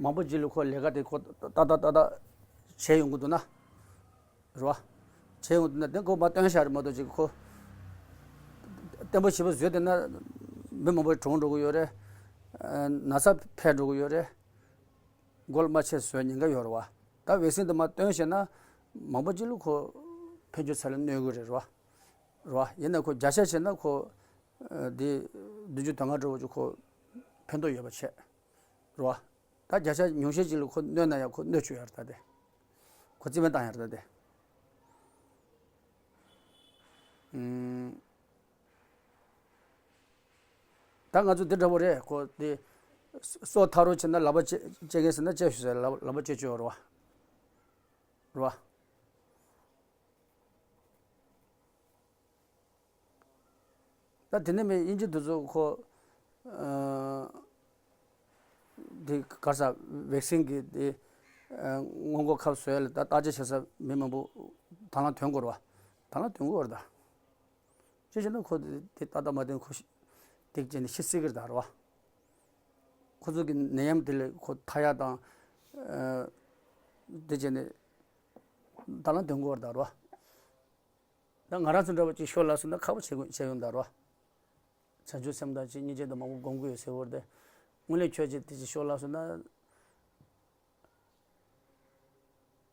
མང་པོ་ཅིག་ལ་ཁོ་ལས་ཀ་དེ་ཁོ་ཏག་ཏག་ཏག་ཏག་བྱས་ཡོང་གི་འདུག་ན། རེད་བ། བྱས་ཡོང་དུས་ན་དེ་ཁོ་མར་བཏོན་བཞག་རེད་མ་གཏོགས་ཅིག་ཁོ། བརྟན་པོ་ཞེ་པོ་བཟོས་བསྡད་ན། མི་མང་པོ་གྲོངས་འགྲོ་གི་ཡོད་རེད། ན་ཚ་འཕེལ་འགྲོ་གི་ཡོད་རེད། མགོ་ལ་རྨ་ཆེ་བཟོ་ཉེན་ཁ་ཡོད་རེད་བ། ད་ཝེག་སིན་དེ་མར་བཏོན་བཞག་ན། མང་པོ་ཅིག་ལ་ཁོ། ཕན་ཆད་ཚད་ལ་གནོད་གི་རེད་རེད་བ། རེད་བ། ཡིན་ན་ཁོ་བརྒྱ་ཆ་བྱས་ན་ཁོ། འདི། བདུན་ཅུ་དོན་ལྔ་འདྲ་བོ་ཅིག་ཁོ། ཕན་ཐོགས་ཡོད་པ་བྱས། རེད་བ། ད་བརྒྱ་ཆ་ཉུང་ཤས་ཅིག་ལ་ཁོ་གནོད་ན་ཡང་ཁོ་གནོད་བཅུག་ཡ་རེད་ད་དེ། ཁོ་རྩིས་མེད་བཏང་ཡ་རེད་ད་དེ། ཨུམ། ད་ང་ཚོ་འདི་འདྲ་བོ་རེད་ཁོ་དེ། སོ་ཐག་རོ་བྱས་ན་ལག་པ་བཅད་བཅད་མཁན་ཟེར་ན་བཅད་ཤོག་ཟེར་ལག་ལག་པ་བཅད་བཅུག་ཡོད་རེད་བ། རེད་བ། ད་དེ་ནས་མི་དབྱིན་ཇི་དེ་ཚོ་ཁོ། ཨ། དེ་ག་རེ་ཟ་ཝེག་སིན་གྱི་དེ། ཨ། སྔོན་འགོག་ཁབ་བཟོ་ཡ་ལ་ད་བརྟག་དཔྱད་བྱེད་ས་མི་མང་པོ་དང་བླངས་ཐོན་དགོས་རེད་བ། དང་བླངས་ཐོན་དགོས་རེད་ད། ཅི་བྱས་ན་ཁོ་དེ་ཏག་ཏག་མ་བསྟན་ཁོ་ཤི། དེ་བྱས་ནས་ཤི་སྲིད་ཀྱི་རེད་ད་རེད་བ། ཁོ་ཚོ་གི་ནད་ཡམས་དེ་ལས་ཁོ་ཐར་ཡ་དང་། ཨ། དེ་བྱས་ནས་དང་བླངས་ཐོན་དགོས་རེད་ད་རེད་བ། ད་ང་རང་ཚོ་འདྲ་བོ་ཅིག་ཤོར་ལ་སོང་ན་ཁག་པོ་བྱེད་དགོས་བྱེད་ཡོང་ད་རོ། བྱང་ཆུབ་སེམས་དང་ཅིག་སྙིང་རྗེ་དང་མང་པོ་སྒོམ་དགོས་ཡོད་ཟེར་བར་དེ། དངོས་གནས་ཁྱོད་ཀྱིས་དེ་ཅིག་ཤོར་ལ་སོང་ན།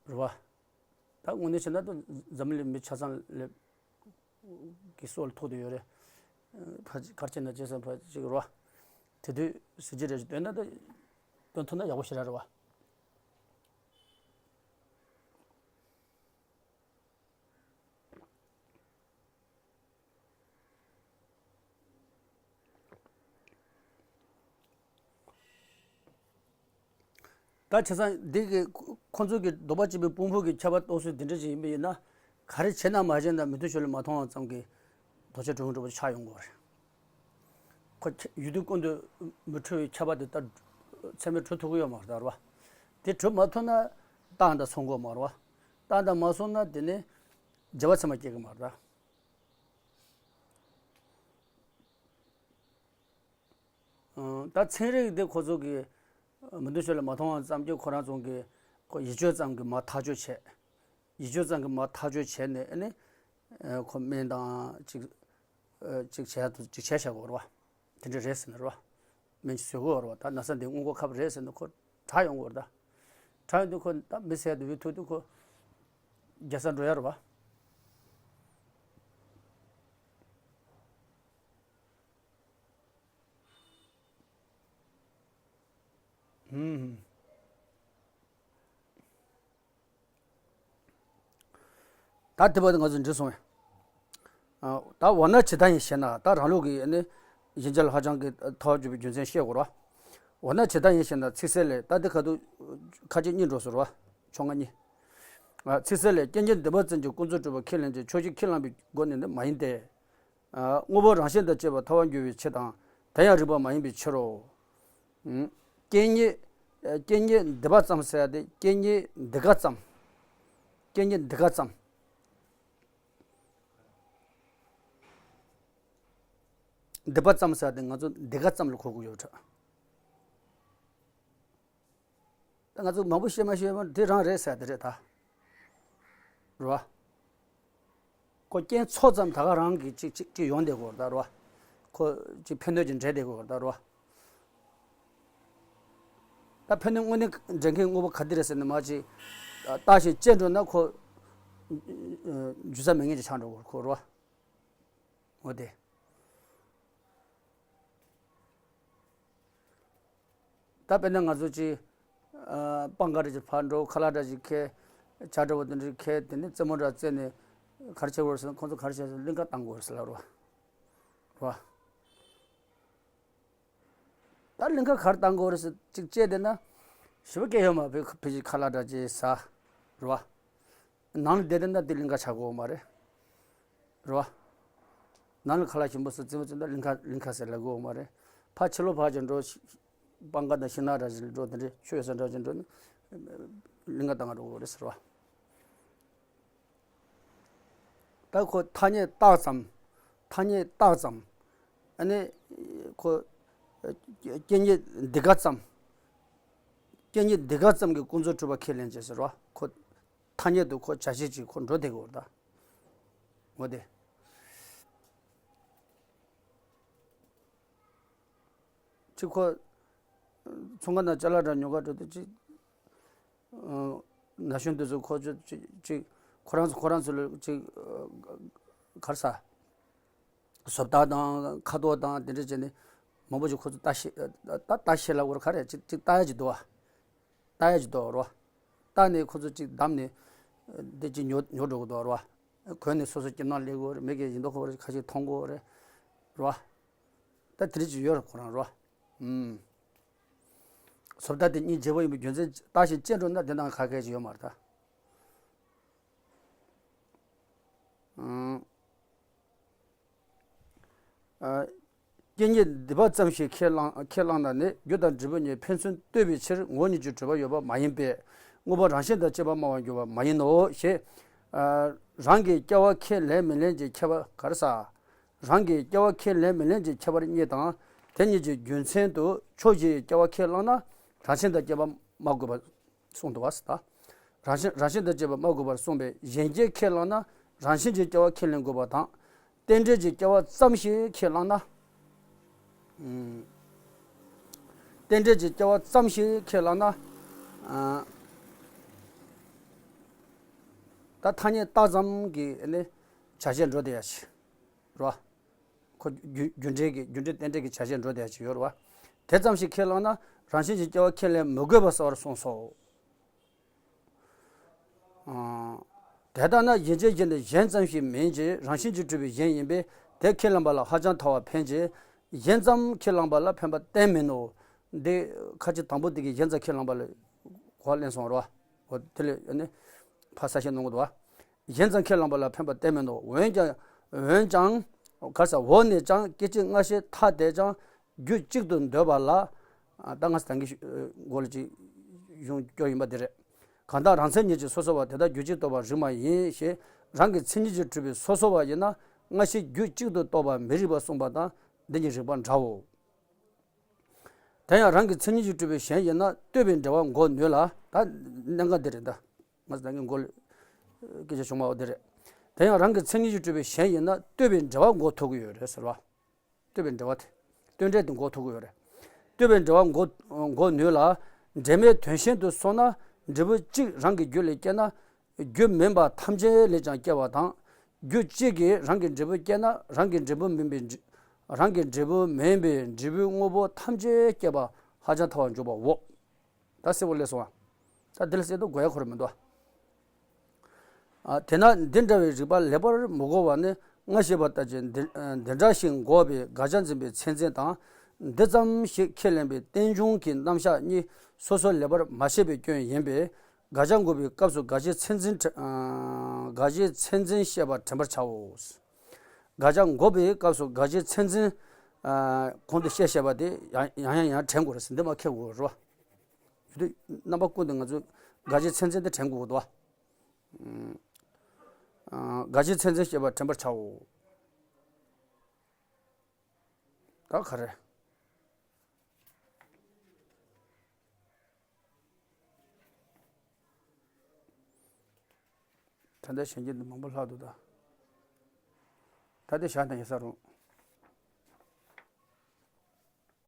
རེད་བ། ད་དངོས་གནས་བྱས་ན་ད་འཛམ་གླིང་མི་ཆ་ཚང་ལ་གི་སྲོག་ལ་ཐུག་བསྡད་ཡོད་རེད། ཕ་གར་ཅིག་ན་ཅི་ཟེར་ཕ་ཅིག་རེད་བ། དེ་དུས་གཟི་བརྗིད་རེ་ཞིག་སྟོན་ན་ད། སྟོན་ཐུབ་ན་ཡག་པོ་ཞེ་དྲག་རེད་བ། ད་བྱས་ཙང་འདི་གི་ཁོ་ཁོ་ཚོ་གི་ལྡོག་པ་གཅིག་པའི་དཔུང་ཕུག་གི་ཁྱབ་པ་རྟོགས་ཚུལ་འདི་འདྲ་ཅིག་ཡིན་པ་ཡིན་ན། ག་རེ་བྱས་ན་མ་བྱས་ན་མི་མཐུན་ཕྱོགས་ལ་མ་མཐོང་བ་ཙམ་གྱིས་རྡོ་རྗེ་གྲུབ་འགྲོ་བ་ཆགས་ཡོང་གི་རེད། ཁོ་ཁྱ་ཡུལ་དུས་ཀུན་ཏུ་མི་འཁྲུལ་བའི་ཁྱབ་པ་དེ་ལྟར་ཚད་མས་གྲུབ་ཐུབ་ཀྱི་ཡོད་མ་རེད་ད་རེད་བ། དེ་གྲུབ་མ་ཐུབ་ན་རྟགས་དང་མཚུངས་ཀྱི་ཡོད་མ་རེད་བ། རྟགས་དང་མ་མཚུངས་ན་དེ་ནི་བརྗེ་བ་ཚད་མ་སྐྱེ་གི་མ་རེད་ད། ད་ཚན་རིག་འདི་ཁོ་ཚོ་གི་མི་འདུག་ཤོད་ལ་མ་མཐོང་བ་ཙམ་གྱིས་ཁོ་རང་ཚོ་གི་ཁོ་ཡིད་དཔྱོད་ཙམ་གྱིས་མར་ཐག་གཅོད་བྱས། ཡིད་དཔྱོད་ཙམ་གྱིས་མར་ཐག་གཅོད་བྱས་ནས་ཨ་ནི་ཁོ་སྨན་དང་ཅིག་ཅིག་བྱས་དུ་ཅིག་བྱས་བཞག་གོ་རེད་བ། དེ་འདྲ་རེད་ཟེར་ན་རེད་བ། སྨན་ཅིག་བཟོས་གོ་རེད་བ། ད་ན་ཚ་འདི་སྔོན་འགོག་ཁབ་རེད་ཟེར་ན་ཁོ་དྲག་ཡོང་གོ་རེད་ད། དྲག་ཡོང་དུས་ཁོ་ད་མི་ཟེར་དུ་ཡོད་ཐུག་དུས་ཁོ་རྒྱལ་ས་འགྲོ་ཡ་རེད་བ། ཧུམ། ད་དེ་བར་དུ་ང་ཚོ་འགྲིག་སོང་བས། ད་འོ་ན་ཇི་ལྟར་ཡིན་ཞེ་ན་ད་རང་ལུགས་ཀྱི་ནི་ཡིན་གྱི་ལ་ཧ་ཅང་གི་ཐོག་འཇུག་པའི་རྒྱུ་མཚན་བཤད་དགོས་ར། འོ་ན་ཇི་ལྟར་ཡིན་ཞེ་ན་ཚིག་གསལ་ལས་ད་འདི་ཁ་ཐུག་ཁ་ཅིག་གཉིས་འགྲོ་སོང་ར། ཆོ་ལྔ་གཉིས། ཚིག་གསལ་ལས་རྐྱེན་གྱིས་འདུས་པ་ཙམ་གྱིས་ཀུན་རྫོབ་གྲུབ་པ་ཁས་ལེན་ཅིང་ཕྱོགས་གཅིག་ཁས་བླངས་པའི་སྒོ་ནས་ནི་མ་ཡིན་ཏེ། དངོས་པོ་རང་བཞིན་དང་བཅས་པ་ཐལ་བར་འགྱུར་བའི་ཕྱིར་དང་དེ་ཡང་རིགས་པ་མ་ཡིན་པའི་ཕྱིར་རོ། རྐྱེན་ཉིད་རྐྱེན་ཉིད་འདི་པ་ཙམ་ཟེར་ཡ་དེ་རྐྱེན་ཉིད་འདི་ག་ཙམ། རྐྱེན་ཉིད་འདི་ག་ཙམ། འདི་པ་ཙམ་ཟེར་ཡ་དེ་ང་ཚོ་འདི་ག་ཙམ་ལ་གོ་དགོས་ཡོད་ད། ད་ང་ཚོ་མང་པོ་བཤད་མ་ཤེས་པ་འདི་རང་རེད་ཟེར་དེ་རེད་ད། རེད་བ། ཁོ་རྐྱེན་ཚོགས་ཙམ་ད་ག་རང་གི་ཅིག་ཅིག་ཅིག་ཡོང་བསྡད་དགོས་རེད་ད་རེད་བ། ཁོ་ཅིག་ཕན་གནོད་ཀྱི་འབྲེལ་བསྡད་དགོས་རེད་ད་རེད་བ། ད་ཕན་གནོད་དངོས་གནས་འབྲེལ་མཁན་དངོས་པོ་ག་དེ་རེད་ཟེར་ནས་མ་ཅིག་བརྟག་ཞིང་དཔྱད་འགྲོ་ན་ཁོ་རྒྱུ་ས་མེད་མཁན་ཅིག་ཆགས་འགྲོ་དགོས་རེད་ཁོ་རེད་བ། འོ་དེ། ད་དཔེར་ན་ང་ཚོ་ཅིག་ཨ་སྤང་ཁ་འདྲ་ཅིག་ཕར་འགྲོ། ཁ་ལག་འདྲ་ཅིག་ཁྱེར། ཇ་འདྲ་བོ་དེ་འདྲ་ཁྱེར། དེ་ནས་རྩེད་མོ་འདྲ་རྩེས་ནས་ག་རེ་བྱེད་དགོས་རེད་ཟེར་ན་ཁོང་ཚོ་ག་རེ་བྱེད་ཟེར་ན་གླིང་ག་བཏང་དགོས་རེད་ཟེར་ལབ་རེད་བ། རེད་བ། ད་གླིང་ག་ག་རེ་བཏང་དགོས་རེད་ཟེར་ཅིག་བྱས་བསྡད་ན་ཞེ་པོ་སྐད་ཡོད་མ་རེད། ཕ་གི་ཁ་ལག་འདྲ་ཅིག་ཟ། རེད་བ། ནང་ལ་བསྡད་བསྡད་ན་དེ་གླིང་ག་ཆགས་ཀྱི་ཡོད་མ་རེད། རེད་བ། ནང་ལ་ཁ་ལག་ཞིམ་པོ་ཟོས་རྩེད་མོ་རྩེས་ན་གླིང་ག་གླིང་ག་ཟེར་ལབ་ཀྱི་ཡོད་མ་རེད། ཕར་ཕྱི་ལོགས་ཕར་ཅིག་འགྲོ། སྤང་ཁ་དང་ཤིང་ནགས་འདྲ་ཅིག་འགྲོ། དེ་འདྲའི་ཆོས་ཡོད་ས་འདྲ་ཅིག་འགྲོ་ན་གླིང་ག་བཏང་ག་འགྲོ་དགོས་རེད་ཟེར་བ། ད་ཁོ་ཐ་སྙད་བཏགས་ཙམ། ཐ་སྙད་བཏགས་ཙམ། ཨ་ནི་ཁོ་རྐྱེན་ཉིད་འདི་ག་ཙམ། རྐྱེན་ཉིད་འདི་ག་ཙམ་གྱིས་ཀུན་རྫོབ་གྲུབ་པ་ཁས་ལེན་བྱེད་ཟེར་བ། ཁོ་ཐ་སྙད་དུ་ཁོ་བྱ་བྱེད་ཅིག་ཁོ་འགྲོ་བསྡད་ཀྱི་ཡོད་རེད་ད། འོ་དེ། ཅིག་ཁོ་ཚོང་ཁང་ནང་ཅ་ལག་འདྲ་ཉོ་ག་འགྲོ་དུས་ཅིག་ན་གཞོན་དེ་ཚོ་ཁོ་ཚོ་ཅིག་ཅིག་ཁོ་རང་ཚོ་ཁོ་རང་ཚོ་ལ་ཅིག་ག་རེ་ཟ། བཟོ་ལྟ་དང་ཁ་དོག་དང་དེ་འདྲ་བྱས་ནས་མང་པོ་ཅིག་ཁོ་ཚོ་ལྟ་ཤེས། ད་ལྟ་ཤེས་ལབ་དགོས་རེད། ག་རེ་ཅིག་ཅིག་ལྟ་ཡ་ཅིག་འདུག་བ། ལྟ་ཡ་ཅིག་འདུག་རེད་བ། ལྟ་ནས་ཁོ་ཚོ་ཅིག་བདམས་ནས་འདི་ཅིག་ཉོ་ཉོ་འགྲོ་གི་འདུག་རེད་བ། གོན་ནས་སོ་སོ་སྐྱིད་སྣང་སླེབས་ཀྱི་ཡོད་རེད། མི་གིས་ཡིན་མདོག་ཁ་པོ་རེ་ཁ་ཤས་མཐོང་གི་ཡོད་རེད། རེད་བ། ད་དེ་འདྲ་ཅིག་ཡོད་རེད་ཁོ་རང་རེད་བ། ཨུམ། བཟོ་ལྟ་དེ་སྙིང་རྗེ་པོ་ཡིན་པའི་རྒྱུ་མཚན་བརྟག་ཞིབ་བྱེད་འགྲོ་ན་དེ་འདྲ་ཁ་ཁད་ཅིག་ཡོད་མ་རེད་ད། ཨུམ། ཨ། རྐྱེན་ཉིད་འདི་པ་ཙམ་ཞིག་ཁས་བླངས་ཁས་བླངས་ན་ནི་རྒྱུ་དང་འབྲས་བུ་གཉིས་ཕན་ཚུན་ལྟོས་པའི་ཕྱིར་ངོ་བོ་ཉིད་ཀྱིས་གྲུབ་པ་ཡོད་པ་མ་ཡིན་པས། དངོས་པོ་རང་བཞིན་དང་བཅས་པ་སྨྲ་བར་འགྱུར་བ་མ་ཡིན་ནོ་ཞེས། ཨ། རང་གི་སྐྱེ་བ་ཁས་ལེན་མི་ལེན་གྱི་ཁྱད་པར་ག་རེ་ཟ། རང་གི་སྐྱེ་བ་ཁས་ལེན་མི་ལེན་གྱི་ཁྱད་པར་གཉིས་དང་། དེ་གཉིས་ཀྱི་རྒྱུ་མཚན་དུ་ཕྱོགས་བཞི་ཡི་སྐྱེ་བ་ཁས་བླངས་ན་རང་བཞིན་དང་བཅས་པ་སྨྲ་དགོས་པ། གསུངས་འདུག་བ། རང་བཞིན་རང་བཞིན་དང་བཅས་པ་སྨྲ་དགོས་པར་གསུངས་པས། གཞན་སྐྱེ་ཁས་བླངས་ན་རང་བཞིན་གྱི་སྐྱེ་བ་ཁས་ལེན་དགོས་པ་དང་། རྟེན་འབྲེལ་གྱི་སྐྱེ་བ་ཙམ་ཞིག་ཁས་བླངས་ན། ཨུམ། རྟེན་འབྲེལ་གྱི་སྐྱེ་བ་ཙམ་ཞིག་ཁས་བླངས་ན། ཨ། ད་ཐ་སྙད་བཏགས་ཙམ་གྱིས་ནི་བྱ་བྱེད་འགྲོ་བསྡད་ཡ་ཞིག་རེད་བ། ཁོ་རྒྱུ་རྒྱུ་འབྲས་ཀྱི་རྒྱུ་འབྲས་རྟེན་འབྲེལ་གྱི་བྱ་བྱེད་འགྲོ་བསྡད་ཡ་ཞིག་ཡོད་རེད་བ། དེ་ཙམ་ཞིག་ཁས་བླངས་ན་རང་བཞིན་གྱི་སྐྱེ་བ་ཁས་ལེན་མི་དགོས་པ་གསལ་བར་གསུངས་སོ། ཨ། དེ་ལྟ་ན་ཡིན་གཅིག་གཞན་ནི་གཞན་ཙམ་ཞིག་མིན་གྱི་རང་བཞིན་གྱིས་གྲུབ་པའི་གཞན་ཡིན་པས་དེ་ཁས་བླངས་པ་ལ་ཧ་ཅང་ཐལ་བ་འཕེན་གྱི། གཞན་ཙམ་ཁས་བླངས་པ་ལ་ཕན་པ་གཏན་མིན་ནོ། འདི་ཁ་ཅིག་དང་པོ་དེ་གི་གཞན་ཙམ་ཁས་བླངས་པ་ལ་གོ་བ་ལེན་སོང་རོ། འོ་དེ་ལས་ནི་ཕ་ས་ཤེས་གནང་གི་འདུག་བ། གཞན་ཙམ་ཁས་བླངས་པ་ལ་ཕན་པ་གཏན་མིན་ནོ། འོན་ཀྱང་འོན་ཀྱང་ག་རེ་ཟ། འོ་ནས་ཀྱང་སྐད་ཅིག་སྔ་ཕྱི་ཐ་དད་ཀྱང་ རྒྱུད་གཅིག་ཏུ་འདོད་པ་ལ། ད་ང་ད་གིན་མགོ་ལ་ཅིག་གཞུང་སྐྱོར་ཡིན་པ་དེ་རེད། གང་དག་རང་མཚན་ཉིད་ཀྱིས་སོ་སོ་བ། དེ་དག་རྒྱུད་གཅིག་རྟོགས་པ་རིགས་མ་ཡིན། ཞེས་རང་གི་མཚན་ཉིད་ཀྱིས་གྲུབ་པའི་སོ་སོ་བ་ཡིན་ན། སྔ་ཕྱི་རྒྱུད་གཅིག་ཏུ་རྟོགས་པ་མི་རིགས་པ་གསུངས་པ་དང་འདི་གཉིས་རིགས་པ་འདྲའོ། དེ་ཡང་རང་གི་མཚན་ཉིད་ཀྱིས་གྲུབ་པའི་གཞན་ཡིན་ན་ལྟོས་པའི་འབྲེལ་བ་འགོག་ནུས་ལ། ད་གནད་འགག་འདི་རེད་ད། ང་ད་གིན་མགོ་ལ་སྐད་ཆ་བྱུང་བ་འོ་དེ་རེད། དེ་ཡང་རང་གི་མཚན་ཉིད་ཀྱིས་གྲུབ་པའི་གཞན་ཡིན་ན་ལྟོས་པའི་འབྲེལ་བ་འགོག་ཐུབ་ཀྱི་ཡོད་རེད་ཟེར་བ། ལྟོས་པའི་འབྲེལ་བ་དེ། ལྟོས་འབྲེལ་དེ་འགོག་ཐུབ་ཀྱི་ཡོད་རེད། ལྟོས་པའི་འབྲེལ་བ་འགོག་འགོག་ནུས་ལ། འབྲེལ་མེད་དོན་གཞན་དུ་སོང་ན། འབྲས་བུ་གཅིག་རང་གི་རྒྱུད་ལས་སྐྱེས་ན། རྒྱུ་མིན་པ་ཐམས་ཅད་ལས་ཀྱང་སྐྱེ་བ་དང་། རྒྱུ་གཅིག་གིས་རང་གི་འབྲས་བུ་སྐྱེས་ན། རང་གི་འབྲས་བུ་མིན་པའི་འབྲས། རང་གི་འབྲས་བུ་མིན་པའི་འབྲས་བུའི་དངོས་པོ་ཐམས་ཅད་སྐྱེ་བ་ཧ་ཅང་ཐལ་བར་འཇོག་པའོ། ད་གསལ་པོ་སླེབས་སོང་ཨ། ད་འདི་ལ་གསལ་དུ་དགོས་ཡ་ཁོ་ར་མི་འདུག་ཨ། དེས་ན་འདི་འདྲ་བའི་རིགས་པ་ལེགས་པར་མི་གོ་བ་ནི། སྔ་ཕྱི་བ་ལྟ་ཅི། འདི་འདི་འདྲ་ཞིག་འགོག་པའི་དགག་བྱ་འཛིན་པའི་མཚན་འཛིན་དང་། འདི་ཙམ་ཞིག་ཁས་ལེན་པའི་རྟེན་འབྱུང་གི་རྣམ་གཞག་གཉིས་སོ་སོ་ལེགས་པར་མ་ཤེས་པའི་སྐྱོན་ཡིན་པས། དགག་བྱ་འགོག་པའི་སྐབས་སུ་དགག་བྱའི་མཚན་འཛིན་དྲ། ཨ། དགག་བྱའི་མཚན་འཛིན་བཤད་པ་དྲན་པར་བྱའོ། དགག་བྱ་འགོག་པའི་སྐབས་སུ་དགག་བྱའི་མཚན་འཛིན། ཨ། གོང་དུ་བཤད་བཤད་པ་དེ་ཡང་ཡང་ཡང་ཡང་དྲན་དགོས་རེད་ཟེར། འདི་མ་ཁེལ་དགོས་རེད་བ། ཡོད་དུས་རྣམ་པ་ཀུན་ཏུ་ང་ཚོས་དགག་བྱའི་མཚན་འཛིན་དེ་དྲན་དགོས་འདུག་བ། ཨ། དགག་བྱའི་མཚན་འཛིན་བཤད་པ་དྲན་པར་བྱའོ། ད་ག་རེ། ད་ལྟ་གཞན་གྱི་འདི་མང་པོ་ལྷག་འདུག་ད། ད་ལྟ་བཞག་ན་ཡིན་ས་རུང་།